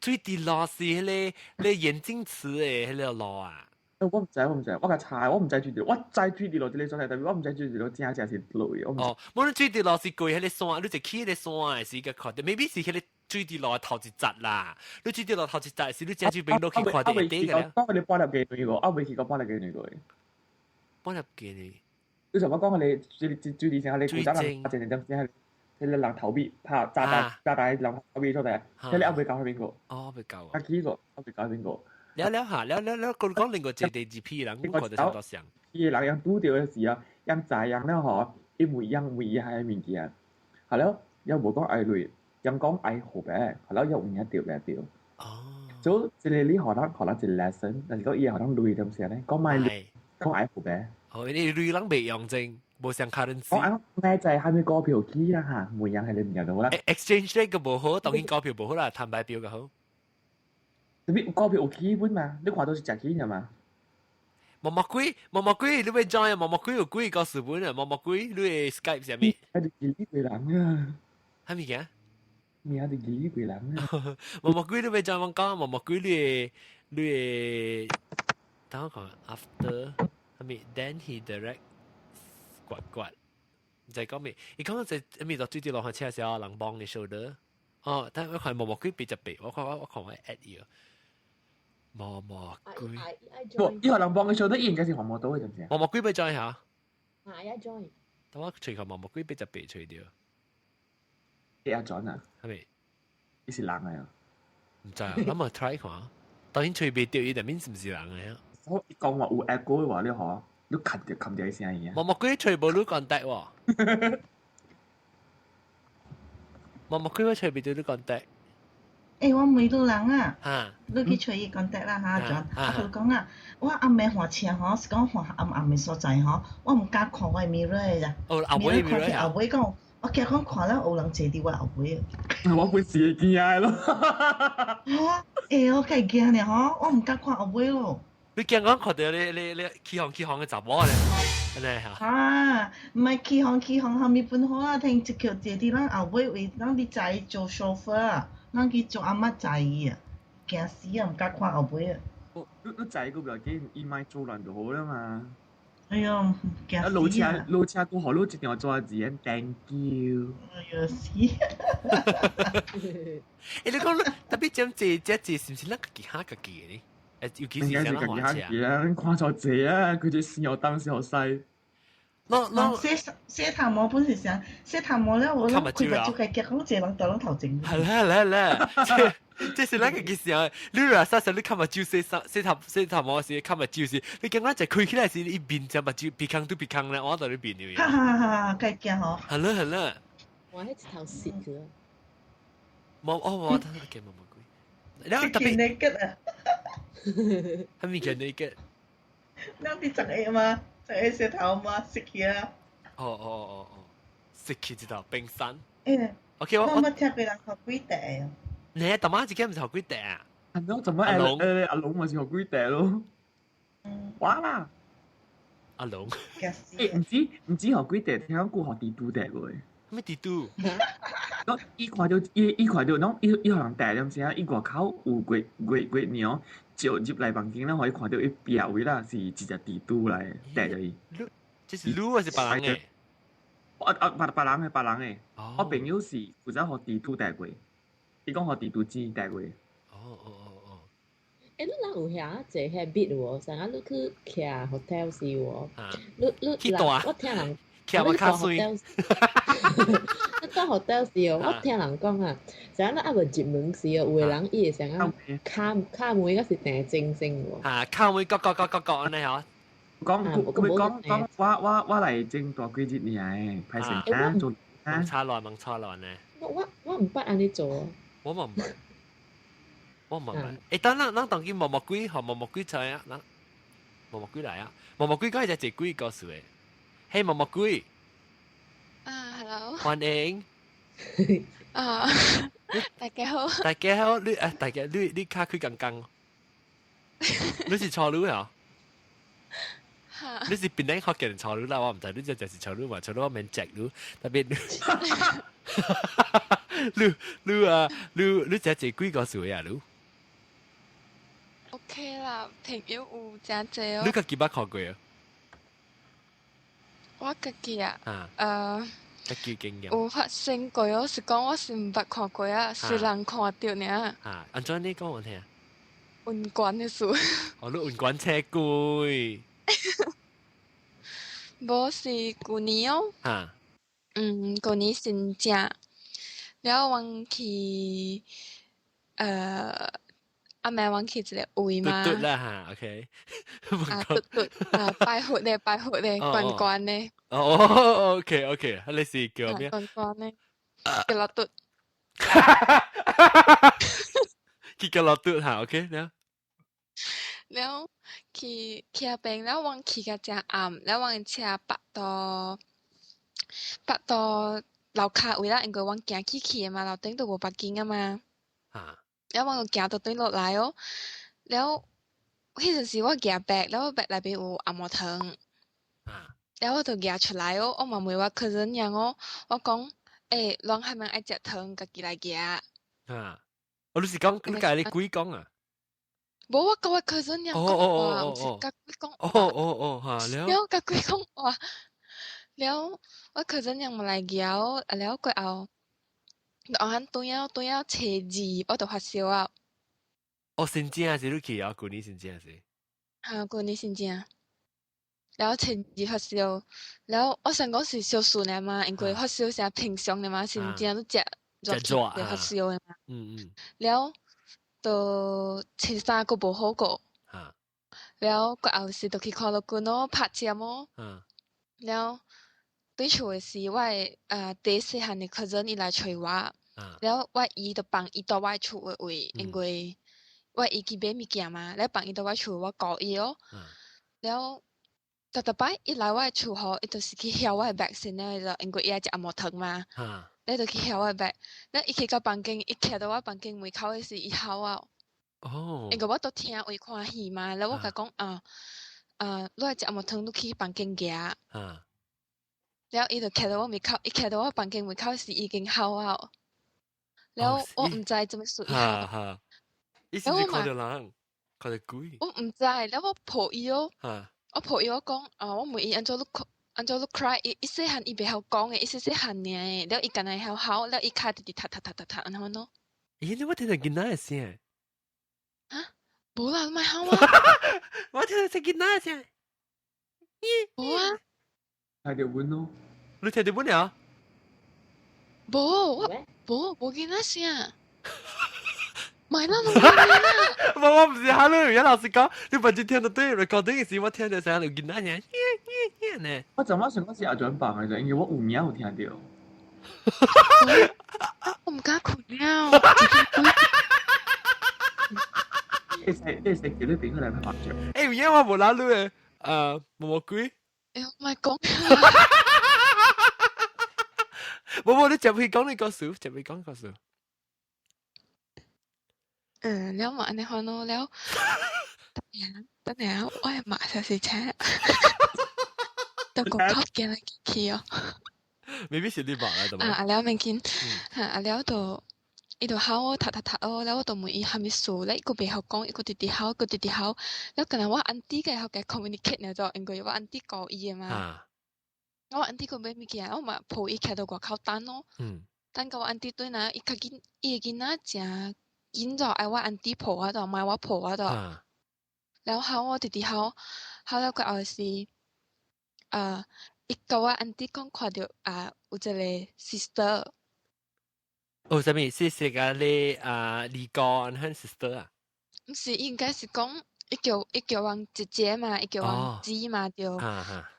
水池路是彼个彼眼鏡池的彼个路啊。我毋知，我毋知，我共查，我毋知水池，我知水池路這个所在，但是我毋知水池路正正是佗位。哦，無你水池路是過彼个山，你就去彼个山的時個看著，maybe 是彼个水池路頭一節啦。你水池路頭一節是你正手邊落去看著會底個啦。講你半粒雞卵個，啊未去過半粒雞卵個。半粒雞卵。你想我講你水水池城，你古早人一陣陣先彼个人頭尾拍炸彈炸彈人頭尾所在，彼个還未到彼邊個。哦，未到。啊，去過，還未到彼邊個。了了下，了了了，講講另外一個第二批人，我看著差不多像。伊個人樣拄著的時啊，樣知樣了吼，伊每樣每樣物件，係咯，又無講愛鐳，樣講愛號碼，係咯，又有影著袂著。哦。所以這個你予咱予咱一個 lesson，但是講伊予咱鐳點啥呢？講莫鐳，講愛號碼。哦，你鐳人袂用真。無像 currency。我講咩就係蝦米股票起啦嚇，每樣係你唔入到啦。 exchange rate 個無好，當然股票無好啦，坦白表個好。你股票有起本嘛？你看到是食起爾嘛？毛毛鬼，毛毛鬼，你欲 join 啊？毛毛鬼有幾個視本啊？毛毛鬼，你的 Skype 啥物？係啲幾個人啊？啥物件？名係幾個人啊？毛毛鬼，你欲 join 我講，毛毛鬼，你的你的，等我講 after，係咪？Then he direct 刮刮，唔知講咩？伊講就係咪就對對落去車時候，人幫你 shoulder。哦，但我看毛毛鬼別就別，我看我 add 伊。毛毛鬼，無，伊個人幫佢 shoulder，伊應該是黃毛刀嘅，知唔知啊？毛毛鬼要 join 下。啊，一 join。等我隨個毛毛鬼別就別隨掉。伊阿 John 啊？係咪？伊是人嚟啊？唔知啊，諗下 try 看。當然隨袂掉，伊就面是唔是人嚟啊？我講話有 echo 嘅話，你嗬，你冚掉冚掉聲音啊！毛毛鬼隨無你講得喎。毛毛鬼我隨袂掉你講得。欸，我問你人啊，你去揣伊講得啦哈，John。啊，佢講啊，我暗暝換車吼，是講換暗暗的所在吼，我毋敢看我的 mirror 咋。哦，後尾 mirror 後尾講，我驚講看了有人坐佇我後尾。我本是會驚的咯。哈，欸，我較會驚呢吼，我毋敢看後尾咯。你驚講看到你起行起行的查某咧，按呢哈？啊，毋係起行起行後面本好啊，聽一叫坐佇咱後尾位，咱佇載做 chauffeur 啊，咱去做阿媽載伊啊，驚死啊，毋敢看後尾啊。你載個不要緊，伊莫做亂就好啦嘛。哎喲，驚死啊！路車路車過好，你一定要做字眼，thank you。哎喲死！欸，你講特別講這這這是毋是咱家己嚇家己的呢？誒，尤其是應該是家己嚇家己啊！你看錯濟啊，佢隻線又當時好細。喏喏，洗洗頭毛本是啥？洗頭毛了，我攏開目睭開驚，講一個人佇咱頭前。係啦係啦，這這是咱家己想的。你若啥時你看目睭洗衫洗頭洗頭毛時，看目睭時，你感覺一開起來時，伊面只目睭鼻孔對鼻孔咧，我佇你面了。哈哈哈！較驚吼。係啦係啦。我迄一頭蝕去。冇哦，我睇下見冇冇鬼。你特別 naked 啊！係咪叫 naked？咱佇十個嘛，十個石頭嘛，蝕去啊！哦哦哦哦，蝕去一頭冰山。欸，OK，我我冇聽過人學鬼地啊！你大媽自己唔是學鬼地啊？係咯，怎麼阿龍阿龍咪是學鬼地咯？哇啦！阿龍。欸，毋止學鬼地，聽講過學蜘蛛地過。咩蜘蛛？我伊看到伊看到，攏伊伊予人帶了時啊，伊外口有月月月娘照入來房間，咱予伊看到伊壁位啦，是一隻蜘蛛來帶著伊。這是擼還是別人的？啊啊，別別人的，別人的。我朋友是負責予蜘蛛帶過，伊講予蜘蛛精帶過。哦哦哦哦。欸，你人有遐濟 habit 無？啥個你去徛 hotel 時無？你你我聽人。徛我較水。你到 hotel 時哦，我聽人講啊，啥你猶未入門時哦，有的人伊會啥個敲敲門，抑是訂鐘聲無？啊，敲門，咯咯咯咯咯按呢嗬。講佢講講，我來整大幾日爾，歹勢啊，做問差亂問差亂呢。我毋捌按呢做。我嘛毋捌，我嘛毋捌。欸，等咱咱當今毛毛鬼，予毛毛鬼出來啊！咱毛毛鬼來啊！毛毛鬼講係隻鬼故事的。嘿，毛毛鬼。啊，hello。歡迎。啊，大家好。大家好，你啊，大家你較開剛剛。你是錯女啊？你是邊個學嘅人錯女啦？我毋知，你這就是錯女嘛？錯女我免食你，特別你你啊，你你這這幾個歲啊？你？OK 啦，朋友有誠濟哦。你家己捌看過啊？我家己啊，家己經驗有發生過哦，是講我是毋捌看過啊，是人看著爾。啊，按怎你講我聽？溫泉的事。哦，你溫泉車鬼。無是舊年哦。啊。嗯，舊年新正，了阮去，阿妹阮去一個位嘛。嘟嘟啦哈，OK。啊，嘟嘟啊，拜佛的，拜佛的，關關的。哦，OK OK，你是叫咩？關關的，叫落嘟。去叫落嘟哈，OK 了。了去去彼邊，了阮去甲誠暗，了阮的車泊到泊到樓跤位啦，因為阮行去去的嘛，樓頂都無 parking 啊嘛。啊。了阮就行到轉落來哦，了彼陣時我舉 bag，了我 bag 內面有紅毛糖。啊。了我就舉出來哦，我嘛問我客人樣哦，我講，欸，人還免愛食糖，家己來舉。啊。哦，你是講你共你鬼講啊？無我佮我 cousin 講話，毋是佮鬼講話。哦哦哦，嚇了。了佮鬼講話，了我 cousin 樣來搖，了過後，我喊轉了轉了初二，我就發燒啊。哦，新正是你去啊？舊年新正是。嚇，舊年新正。了初二發燒，了我想講是燒順的嘛，因為發燒是平常的嘛，新正都食熱就發燒的嘛。了，就初三閣無好過。了過後時就去看醫生咯，拍針咯。了對厝的時，我的第細漢的 cousin 伊來揣我，了我姨就放伊佇我厝的位，因為我姨去買物件嘛，了放伊佇我厝，我顧伊哦。了。逐逐擺伊來我的厝吼，伊就是去挾我的 bag 先了，就因為伊愛食紅毛糖嘛，了就去挾我的 bag。了伊去到房間，伊徛佇我房間門口的時，伊吼我。因為我都聽位看戲嘛，了我共講啊啊，你愛食紅毛糖，你去房間夾。了伊就徛佇我門口，伊徛佇我房間門口時已經吼我。了我毋知做麼事伊吼。伊是毋是看著人，看著鬼？我毋知，了我抱伊哦。我抱伊我講啊，我問伊按怎你按怎你 cry，伊伊細漢伊袂曉講的，伊細細漢爾的，了伊干焦會曉吼，了伊跤直直踢踢踢踢踢，按怎咯？咦，你我聽著囡仔的聲。哈？無啦，莫吼啊！我聽著是囡仔的聲。無啊。聽著阮咯。你聽著阮了？無，我無無囡仔聲。咪啦，攏無，我毋是哈你，老實講，你不只聽到對 recording 時，我聽到聲有囡仔聲，呢。我昨晚想講是阿轉放的，因為我有影有聽著。我毋敢睏了。你會使叫你朋友來拍麻將。欸，有影我無拉你的，毛毛鬼。欸，我莫講。無無，你接去講你故事，接去講故事。嗯，了嘛按呢款咯，了。等下，等下，我的馬上是車，都個靠驚來去哦。 maybe 是你媽啦，對啊，啊了免緊，哈啊了就，伊就吼我踢踢踢哦，了我就問伊啥物事，咧伊閣袂曉講，伊閣直直吼，閣直直吼，了敢若我 auntie 會曉共 communicate 爾做，因為我 auntie 顧伊的嘛。我 auntie 閣買物件，我嘛抱伊徛佇外口等咯。等到我 auntie 轉來，伊較緊，伊的囡仔誠緊就愛我 auntie 抱我就，莫我抱我就。了後我直直吼，吼了過後是，伊共我 auntie 講看著啊有一個 sister。哦，啥物？是是個你啊，二哥和 sister 啊？毋是，應該是講伊叫伊叫阮姐姐嘛，伊叫阮姊嘛對。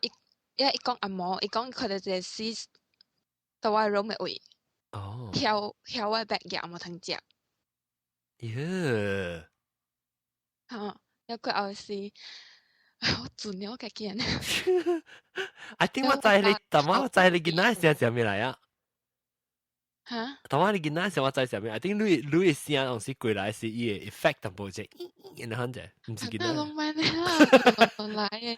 伊伊伊講阿嬷，伊講伊看著一個 sis 佇我 room 的位。挾挾我的 bag 夾無通食。喲。哈，了過後是，我盡了家己。 I think 我知你，但我知你囡仔聲啥物來啊？哈？當我你囡仔聲我知啥物？I think 你你的聲當時過來是伊的 effect 淡薄者，然後者，毋是囡仔。攏莫啦，來的。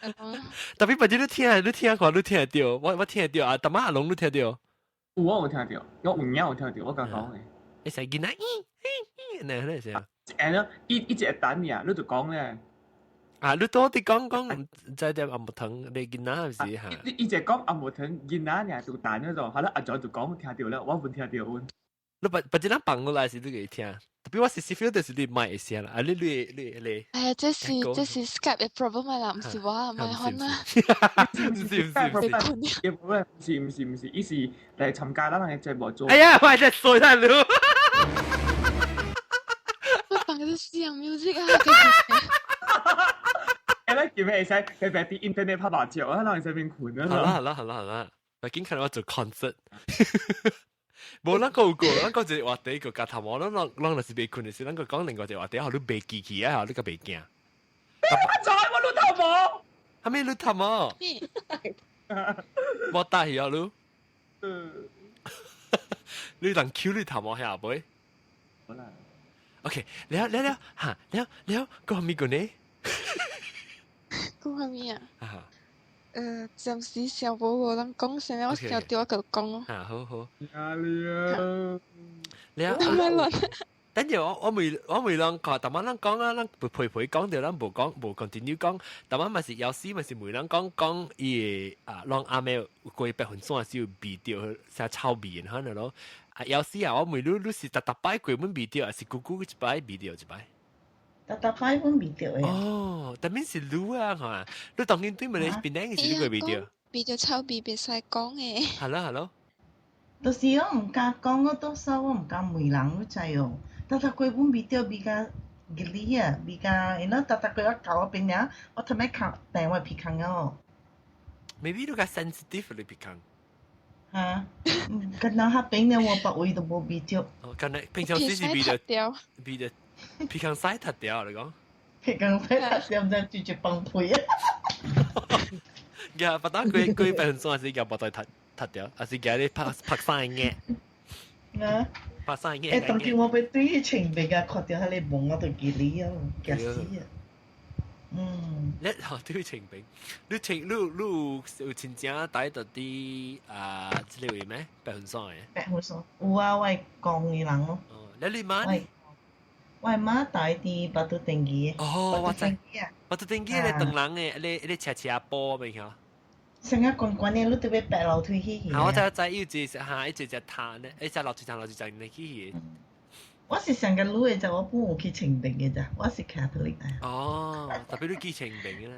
特別別你聽，你聽看，你聽得著，我我聽得著啊，淡仔阿龍你聽著。有我有聽著，我有影有聽著，我剛講的。會使囡仔，咦咦，那那聲。誒咯，伊伊一個等爾，你就講咧。啊！你到底講講毋知點紅毛糖，你囡仔是嚇？伊伊就講紅毛糖囡仔爾就等嗰種，好啦，阿祖就講聽著了，我無聽著阮。你別別只人放落來時，你會聽。特別我是 feel 就是你麥會聲啦，啊你你你你。哎呀，這是這是 Skype 的 problem 啦，毋是我，莫煩啦。毋是毋是毋是，也不是毋是毋是毋是，伊是來參加咱人的節目做。哎呀，我真衰太了。我放的是西洋 music 啊！欸，咱今日會使特別佇 internet 拍麻將，啊，人會使免睏啊。好啦好啦好啦好啦，我緊看我做 concert。無，咱閣有過，咱閣一個話題個夾頭毛，咱攏攏若是袂睏的時，咱閣講另外一個話題，予你袂記起啊，你閣袂驚。我知我攏頭毛，啥物攏頭毛？無帶去啊你？你人 Q 你頭毛遐袂？好啦。 OK，了了了，哈，了了，講啥物個呢？講啥物啊？暫時想無無人講啥，我想著我就講咯。啊，好好。壓力啊！了，莫亂。等陣我未啷看，逐擺咱講啊，咱陪陪講著，咱無講無 continue 講，逐擺嘛是有時嘛是問人講講伊個啊，攏暗暝過白雲山時有味著啥臭味可能咯。啊，有時啊，我問你，你是逐逐擺過阮味著，還是久久一擺味著一擺？逐逐擺阮味著的。哦，但面是你啊，嚇！你當今對問你邊頂是你過味著？味著臭味袂使講的。 Hello，hello。就是我毋敢講，我多數我毋敢問人，你知哦。逐逐過阮味著味較熱哩啊，味較，因為逐逐過我到嗰邊爾，我頭尾空病我鼻孔哦。 Maybe 你較 sensitive 你鼻孔。嚇？敢若彼邊呢，我別位都無味著。哦，敢若平常時是味著味著鼻孔屎脫掉，你講。鼻孔屎脫掉，毋知直接崩潰啊！呀，不打過過白雲山是夾腹袋脫脫掉，還是夾你拍拍三眼？啊！拍三眼。欸，當今我欲對彼清明啊，看著彼个夢我就記哩哦，驚死啊！嗯。你哦對清明，你清你你有有親情帶到佇啊？這個位咩？白雲山的。白雲山有啊，我的公的人咯。哦，你你媽呢？我的媽蹛佇巴都登記。哦，我知。巴都登記咧，唐人的，咧咧斜斜坡袂曉。成個懸懸的，你著欲爬樓梯去去。啊，我知知，伊有一個哈，一隻塔呢，一隻樓梯層樓梯層入去去。我是上個女的，就我本有去清明的咋，我是 Catholic 啊。哦，特別你去清明啦。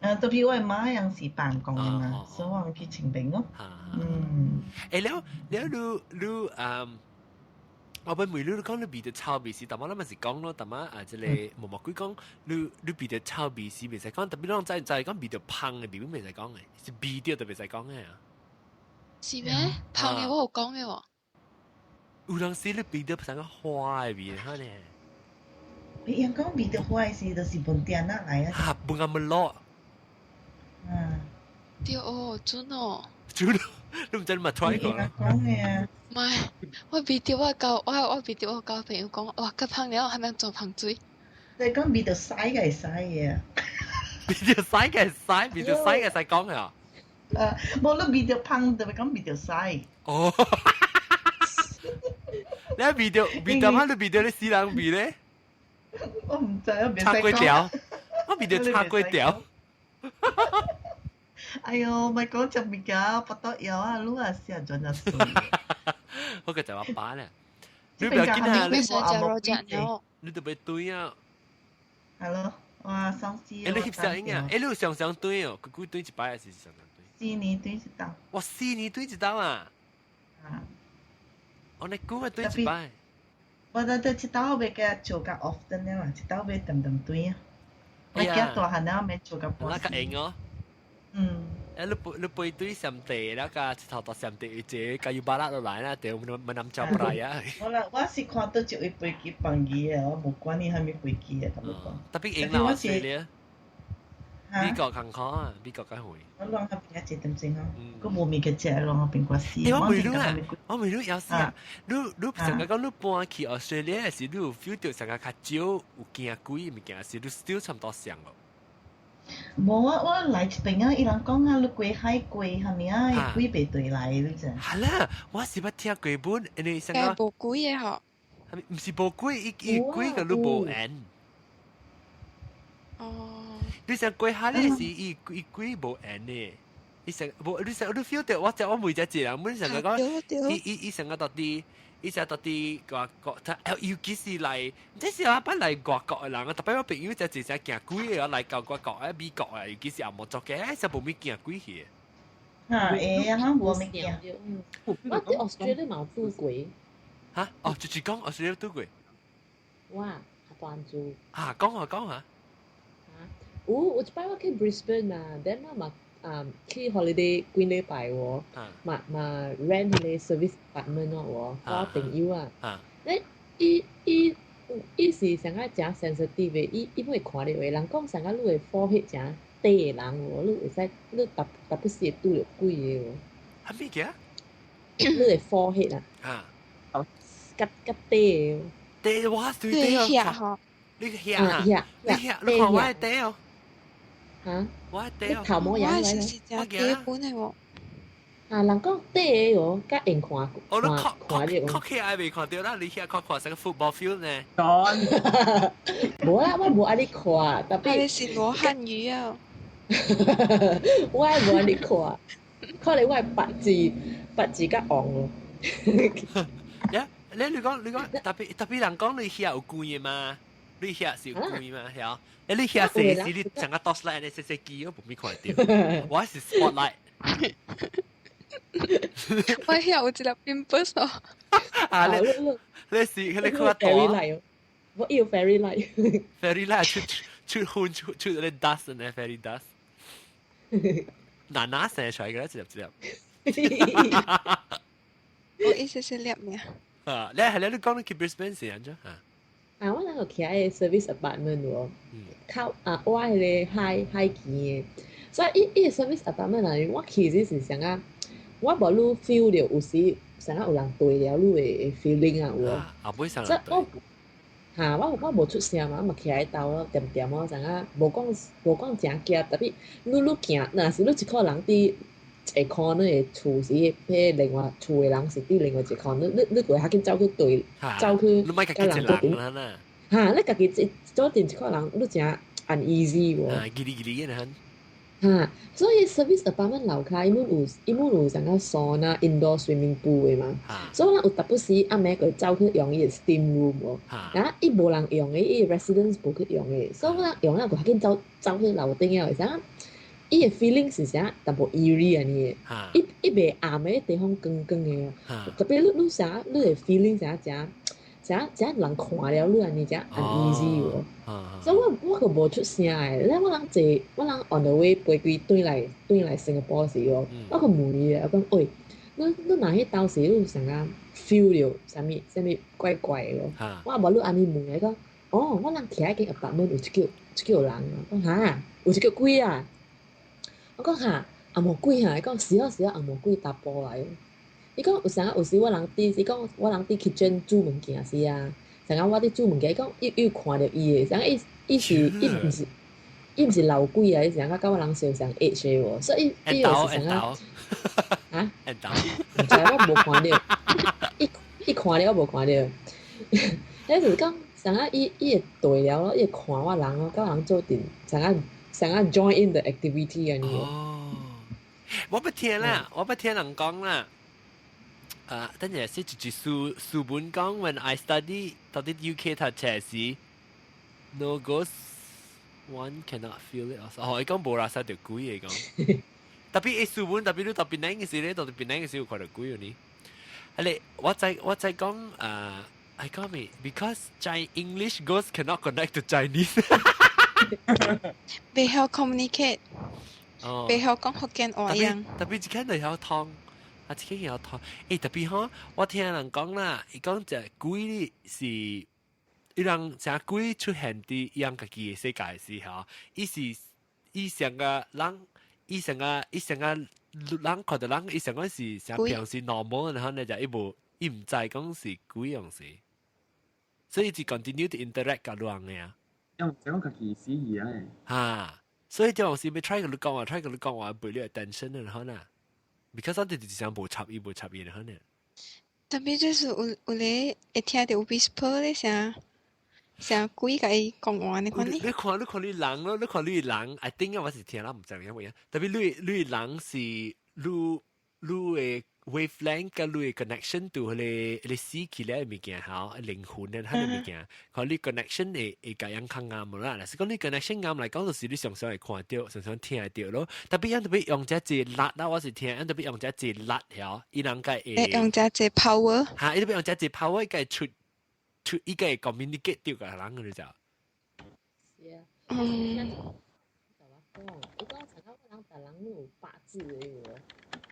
啊，特別我的媽樣是辦公的嘛，所以我去清明咯。嗯。欸，了了，你你嗯。我本問你，你講你味著臭味是，但我咱嘛是講咯，但嘛啊，這個無無鬼講，你你味著臭味是袂使講，特別攏知知講味著芳的味，袂使講的，是味著就袂使講的啊。是咩？芳的我有講的喎。有當時你味著像個花的味，哈呢？你樣講味著花的時，就是聞店仔來啊。哈，聞阿麼落。嗯。對哦，準哦。準，你毋知你嘛 try 過啦。講的啊。唔係，我味著我交我我味著我交朋友講，哇，較芳了，還免做芳水。你講味著屎個會使的。味著屎個會使，味著屎個會使講啊。啊，無你味著芳，就會講味著屎。哦。你味著味著乜？你味著你死人味咧？我毋知，我袂使講。炒粿條，我味著炒粿條。哎喲，莫講這物件，腹肚枵啊，愈也食全啊水。我個就我爸咧，你不要緊啊，你食肉醬你特別對啊。 Hello，哇，喪死。欸，你翕相啊？欸，你有常常對哦，久久對一擺還是常常對？ 4年對一道。哇，4年對一道啊！啊。哦，你久啊對一擺。我得得一道欲共做較 often 啦，一道欲定定對啊。我囝大漢了，免做較半。那較閒哦。嗯。欸，你背你背對上地，那個一頭到上地，一個加油巴拉落來啦，對，我們南橋不來啊。我啦，我是看到一位飛機放魚的，我無管伊啥物飛機的，咁樣講。特別贏啦，是咧。美國艱苦啊，美國較遠。我攏較邊一點鐘哦，閣無物件食，攏較邊掛死。欸，我問你啊，我問你有時啊，你你上個講你搬去 Australia 時，你有 feel 到上個較少有驚鬼的物件，是你 still 差不多像哦。無啊，我來這邊啊，伊人講啊，你過海過啥物啊，鬼袂對來，你知？係啦，我是捌聽過本，因為上個無鬼的吼，係咪？毋是無鬼，伊伊鬼佮你無緣。哦。你想過海咧是伊伊鬼無緣的，伊上無你想你 feel 到我我每隻一人，本上個講，伊伊伊上個到底。伊只到底外國，他尤其是來，這是阿捌來外國的人啊，特別我朋友只一隻驚鬼的，來到外國啊，美國啊，尤其是也無做嘅，是無物驚鬼去。嚇會啊，無物驚。我佇 Australia 嘛有拄過。嚇？哦，就是講 Australia 拄過。哇，較大住。啊，講下講下。嚇？有有一擺我去 Brisbane 嘛，then 我嘛啊去 holiday 幾禮拜喎，嘛嘛 rent 彼個 service apartment 咯喎，我朋友啊，咧伊伊伊是上個誠 sensitive 的，伊伊會看到的，人講上個你的 forehead 誠短的人喎，你會使你特特不時會拄著鬼的喎。啥物件？你的 forehead 啊，啊，較較短的。短我對短哦。你遐啊？你遐？你看我的短哦。嚇？我的短哦。頭毛也我是誠基本的喎。啊，人講短的哦，較會看哦，你看看看看起來未看到啦？你遐看看成個 football field 呢？講，無啦，我無愛你看，特別你是羅漢魚啊！我也無愛你看，可能我的八字八字較旺咯。呀，你講特別人講你遐有鬼的嘛？你遐是有鬼嘛？係啊，誒你遐是是你成個 torchlight 你細細機我無咪看到，我是 spotlight。我遐有一粒 pimples 哦。啊，你你是你看大 fairy light，我要 fairy light。 fairy light 出出粉出出嗰啲 dust 呢，fairy dust。嗱嗱聲出來嘅，一粒一粒。我意思是粒咩？啊，你係你講你去 Brisbane 是按怎啊？啊，我那個徛喺 service apartment 喎，靠啊，我迄個海海邊的，所以伊伊個 service apartment 啊，我去時是啥啊？我無愈 feel 到有時啥啊有人對了你的 feeling 啊有無？啊，不會上所以我嚇我無出聲嘛，我嘛徛喺兜咯，恬恬咯，啥啊無講無講誠驚，特別你你行，若是你一個人佇一個 corner 的厝時，彼另外厝的人是佇另外一個 corner，你你會較緊走去對，走去你莫家己一人啦。嚇，你家己一做陣一個人，你誠 uneasy 喎。啊，ギリギリ嘅啦。嚇，所以 service apartment 樓跤伊們有伊們有啥個 sauna indoor swimming pool 的嘛，所以我有淡薄時暗暝會走去用伊的 steam room 喎，啊，伊無人用的，伊 residents 無去用的，所以我用了就較緊走走去樓頂了，啥伊的 feeling 是啥淡薄 eerie 按呢的，伊伊袂暗的地方光光的，特別你你啥你的 feeling 啥誠誠誠人看了你按呢誠 uneasy 喎。所以我我閣無出聲的，咧我人坐，我人 on the way 飛機轉來轉來新加坡時哦，我閣問伊咧，我講喂，你你若彼當時你有啥個 feel 到啥物啥物怪怪的無？我無你按呢問伊講，哦，我人徛喺間 apartment 有一叫一叫人，講哈，有一個鬼啊！我講哈，紅毛鬼哈，伊講是哦是哦，紅毛鬼查埔來。伊講有啥有時我人佇，伊講我人佇 kitchen 煮物件時啊。成日我佇煮物件，伊講伊伊有看著伊的，啥伊伊是伊毋是伊毋是老鬼啊，伊成個佮我人相像 age 的喎，所以伊伊就是啥啊？啊？毋知我無看著，伊伊看著我無看著，迄就是講啥啊？伊伊會對了咯，伊會看我人咯，佮人做陣，啥啊啥啊 join in the activity 按呢。哦，我不聽啦，我不聽人講啦。啊，等陣是一句書書本講，when I study 到佇 UK 讀冊時，no ghost one cannot feel it。哦，伊講無啦，殺著鬼的講。特別伊書本，特別你特別難嘅時咧，特別難嘅時有看著鬼呢。啊你，我在講啊，I 講咩？Because Chinese English ghost cannot connect to Chinese。袂曉 communicate。哦。袂曉講福建話樣。特別一間就曉通。啊，這個有通，欸，特別吼，我聽人講啦，伊講這鬼是，伊人這鬼出現佇伊人家己的世界時吼，伊是伊上個人，伊上個伊上個人看到人，伊上講是像平時 normal，然後呢就伊無伊毋知講是鬼樣是，所以就 continue to interact 佮人的啊。因為講家己死去啊。哈，所以這種是欲 try 佮你講話，try 佮你講話，俾你 attention 然後呢。because 我哋就是想無插伊無插伊然後呢。特別就是有有咧會聽著 whisper 咧聲，聲鬼共伊講話呢款呢。你看你看你人咯，你看你人，I think 我是聽啦，毋知影乜嘢。特別你你人是你你的 wavelength 佮你的 connection to 彼個彼個死去了的物件吼，靈魂的彼個物件，看你 connection 會會共樣較啱無啦。若是講你 connection 啱來講，就是你常常會看著，常常聽會著咯。特別樣特別用這隻力啦，我是聽，樣特別用這隻力曉，伊人個會用這隻 power。嚇，伊特別用這隻 power，伊個出出伊個會 communicate 著共人個就。是啊。嗯。講，伊講曾經人逐人攏有八字的有無？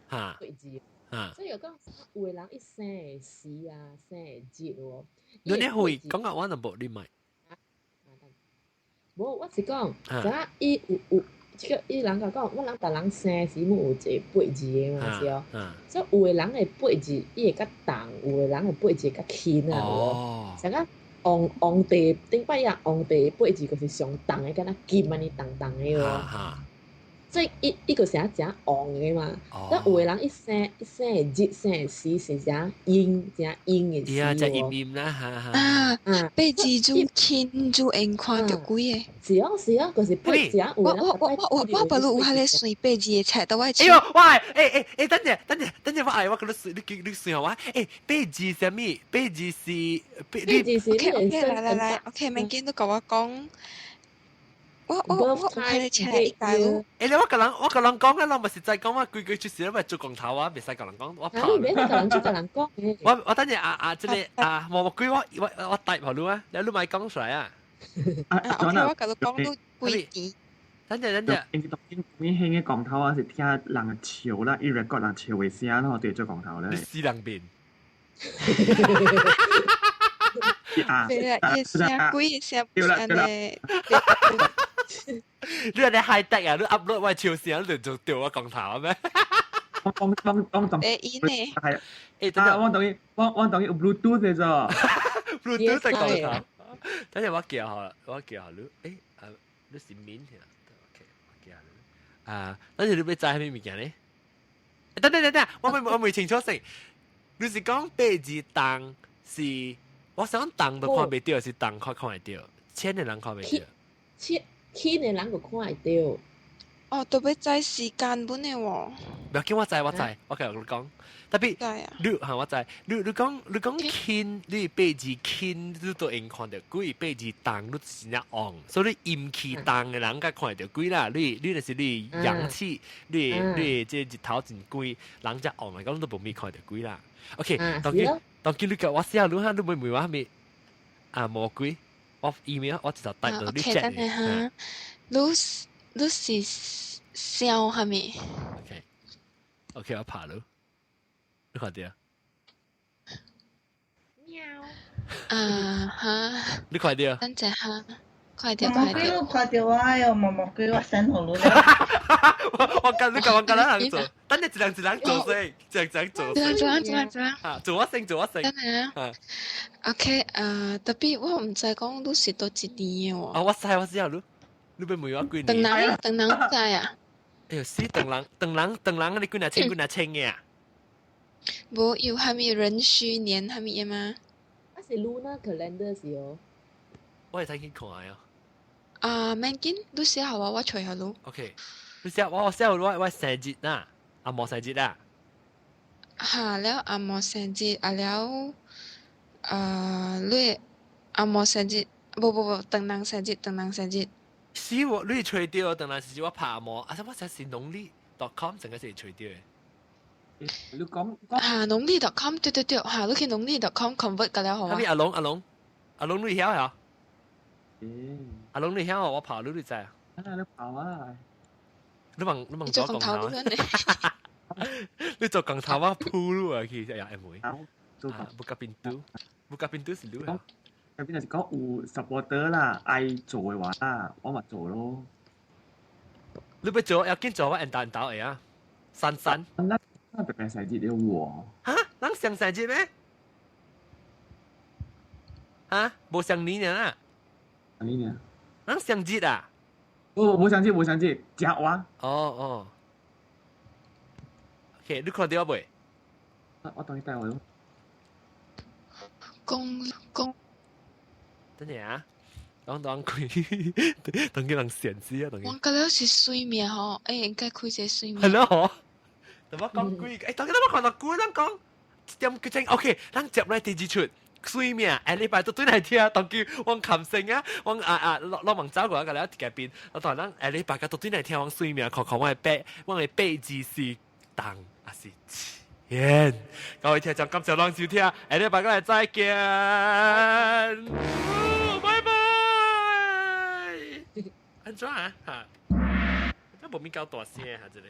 嚇。八字。啊！所以講有的人一生會時啊，生會日喎。你你會講啊，我就無你買。無，我是講，知影伊有有，這個伊人共講，我人逐人生時攏有一個八字的嘛，是哦。所以有的人的八字伊會較重，有的人的八字會較輕啊，有無？像講皇皇帝頂擺啊，皇帝八字就是上重的，敢若金按呢重重的哦。即係伊伊個成誠旺的嘛。但有的人伊生伊生的日生的時是誠陰誠陰的時啊，誠陰陰啦，哈哈。啊，八字愈輕愈會看著鬼的。是哦是哦，就是八字啊。我我我我我我不如有彼个算八字的冊都我。哎喲，喂，欸欸欸，等陣等陣等陣，我愛我佮你算，你你算予我。欸，八字啥物？八字是八字是 OK OK，來來來，OK，免緊，你共我講。我我我有彼个冊伊教你。欸，你我共人我共人講啊，人咪實在講我規矩出事，咪做光頭啊，袂使共人講，我怕。你袂使共人做共人講。我我等陣啊啊，這個啊，無無鬼我我我答予你啊，你你莫講出來啊。啊，OK，我共你講你幾年。等陣等陣。因為你興的光頭啊，是聽人笑啦，伊 record 人笑的聲咯，對做光頭咧。你死人面。啊！對啦，伊聲鬼聲按呢。你按呢 high tech 啊！你 upload 我笑聲，你就掉我光頭咩？我我我我欸伊呢？係。欸，等陣我等於我我等於有 Bluetooth 的啫。 Bluetooth 的光頭。等陣我叫下，我叫下你。欸，啊，你是面嘅。OK，我叫下你。啊，等陣你欲知啥物物件咧？等等等等，我未我未清楚先。你是講八字重是？我想重都看袂著，是重較看會著，淺的人看袂著。淺淺的人就看會著。哦，都欲知時間本的喎。無要緊，我知我知，我繼續講。特別你嚇我知，你你講你講輕，你八字輕，你都會看著鬼；八字重，你真正旺。所以你陰氣重的人較看會著鬼啦。你你若是你陽氣，你你這日頭真光，人才旺來講，你都無咪看著鬼啦。OK，當今當今你共我寫你哈，你會問我啥物啊魔鬼？我 email 我直接帶到你 check。等下哈，你你是笑啥物？OK OK，我拍你，你看著。喵。啊哈！你看著。等陣哈，快點快點。魔鬼，你看著我喲，毛毛鬼我 send 予你。我我跟你講，我跟咱人做，等你一人一人做先，一人一人做。一人一人一人一人。啊，做我先，做我先。等下啊。OK，啊，特別我毋知講你是佗一年的喎。啊，我知我知啊，你你欲問我幾年？長人長人知啊。哎喲，死長人長人長人，你幾若千幾若千的啊？無有啥物壬戌年啥物的嗎？啊是 lunar calendar 是哦。我會使去看啊。啊，免緊，你寫予我，我揣予你。 OK，你寫我我寫我我生日啦，阿毛生日啦。哈了阿毛生日，啊了，啊你阿毛生日，無無無，長人生日，長人生日。是我你揣著，長人是我拍阿毛，啊，我寫是農曆 .com 整個是揣著的。你講啊，農曆 .com 對對對，哈，你去農曆 .com convert 個了好啊。阿龍阿龍阿龍你曉嚇？阿龍你曉我拍你你知啊？啊，你跑啊！你問你問做光頭啊？你做光頭啊？鋪路啊去，哎呀，會唔會？做不夾邊度，不夾邊度是路啊。入邊就是講有 supporter 啦，愛做的話啦，我咪做咯。你欲做，要緊做我緣投會啊？三三。那那特別細節了喎。哈？咱上細節咩？哈？無相年啊？啥年啊？咱相節啊？哦，無相節，無相節，食我。哦哦。OK，你看著未？我當你帶我咯。講講。等陣啊，當當開，當叫人顯示啊，當。我覺得是水命吼，欸，應該開一個水命。係咯，嗬。等我講鬼，欸，當我看到鬼，咱講一點幾鐘，OK，咱接來第二出水命，下禮拜都轉來聽，當叫我冚聲啊，我啊啊，落落網走過來，個了一個邊，我當咱下禮拜個都轉來聽我水命，看看我的八，我的八字是重還是輕？各位聽眾，感謝攏收聽，下禮拜過來再見。拜拜。按怎啊？哈，這無咪夠大聲哈，這個。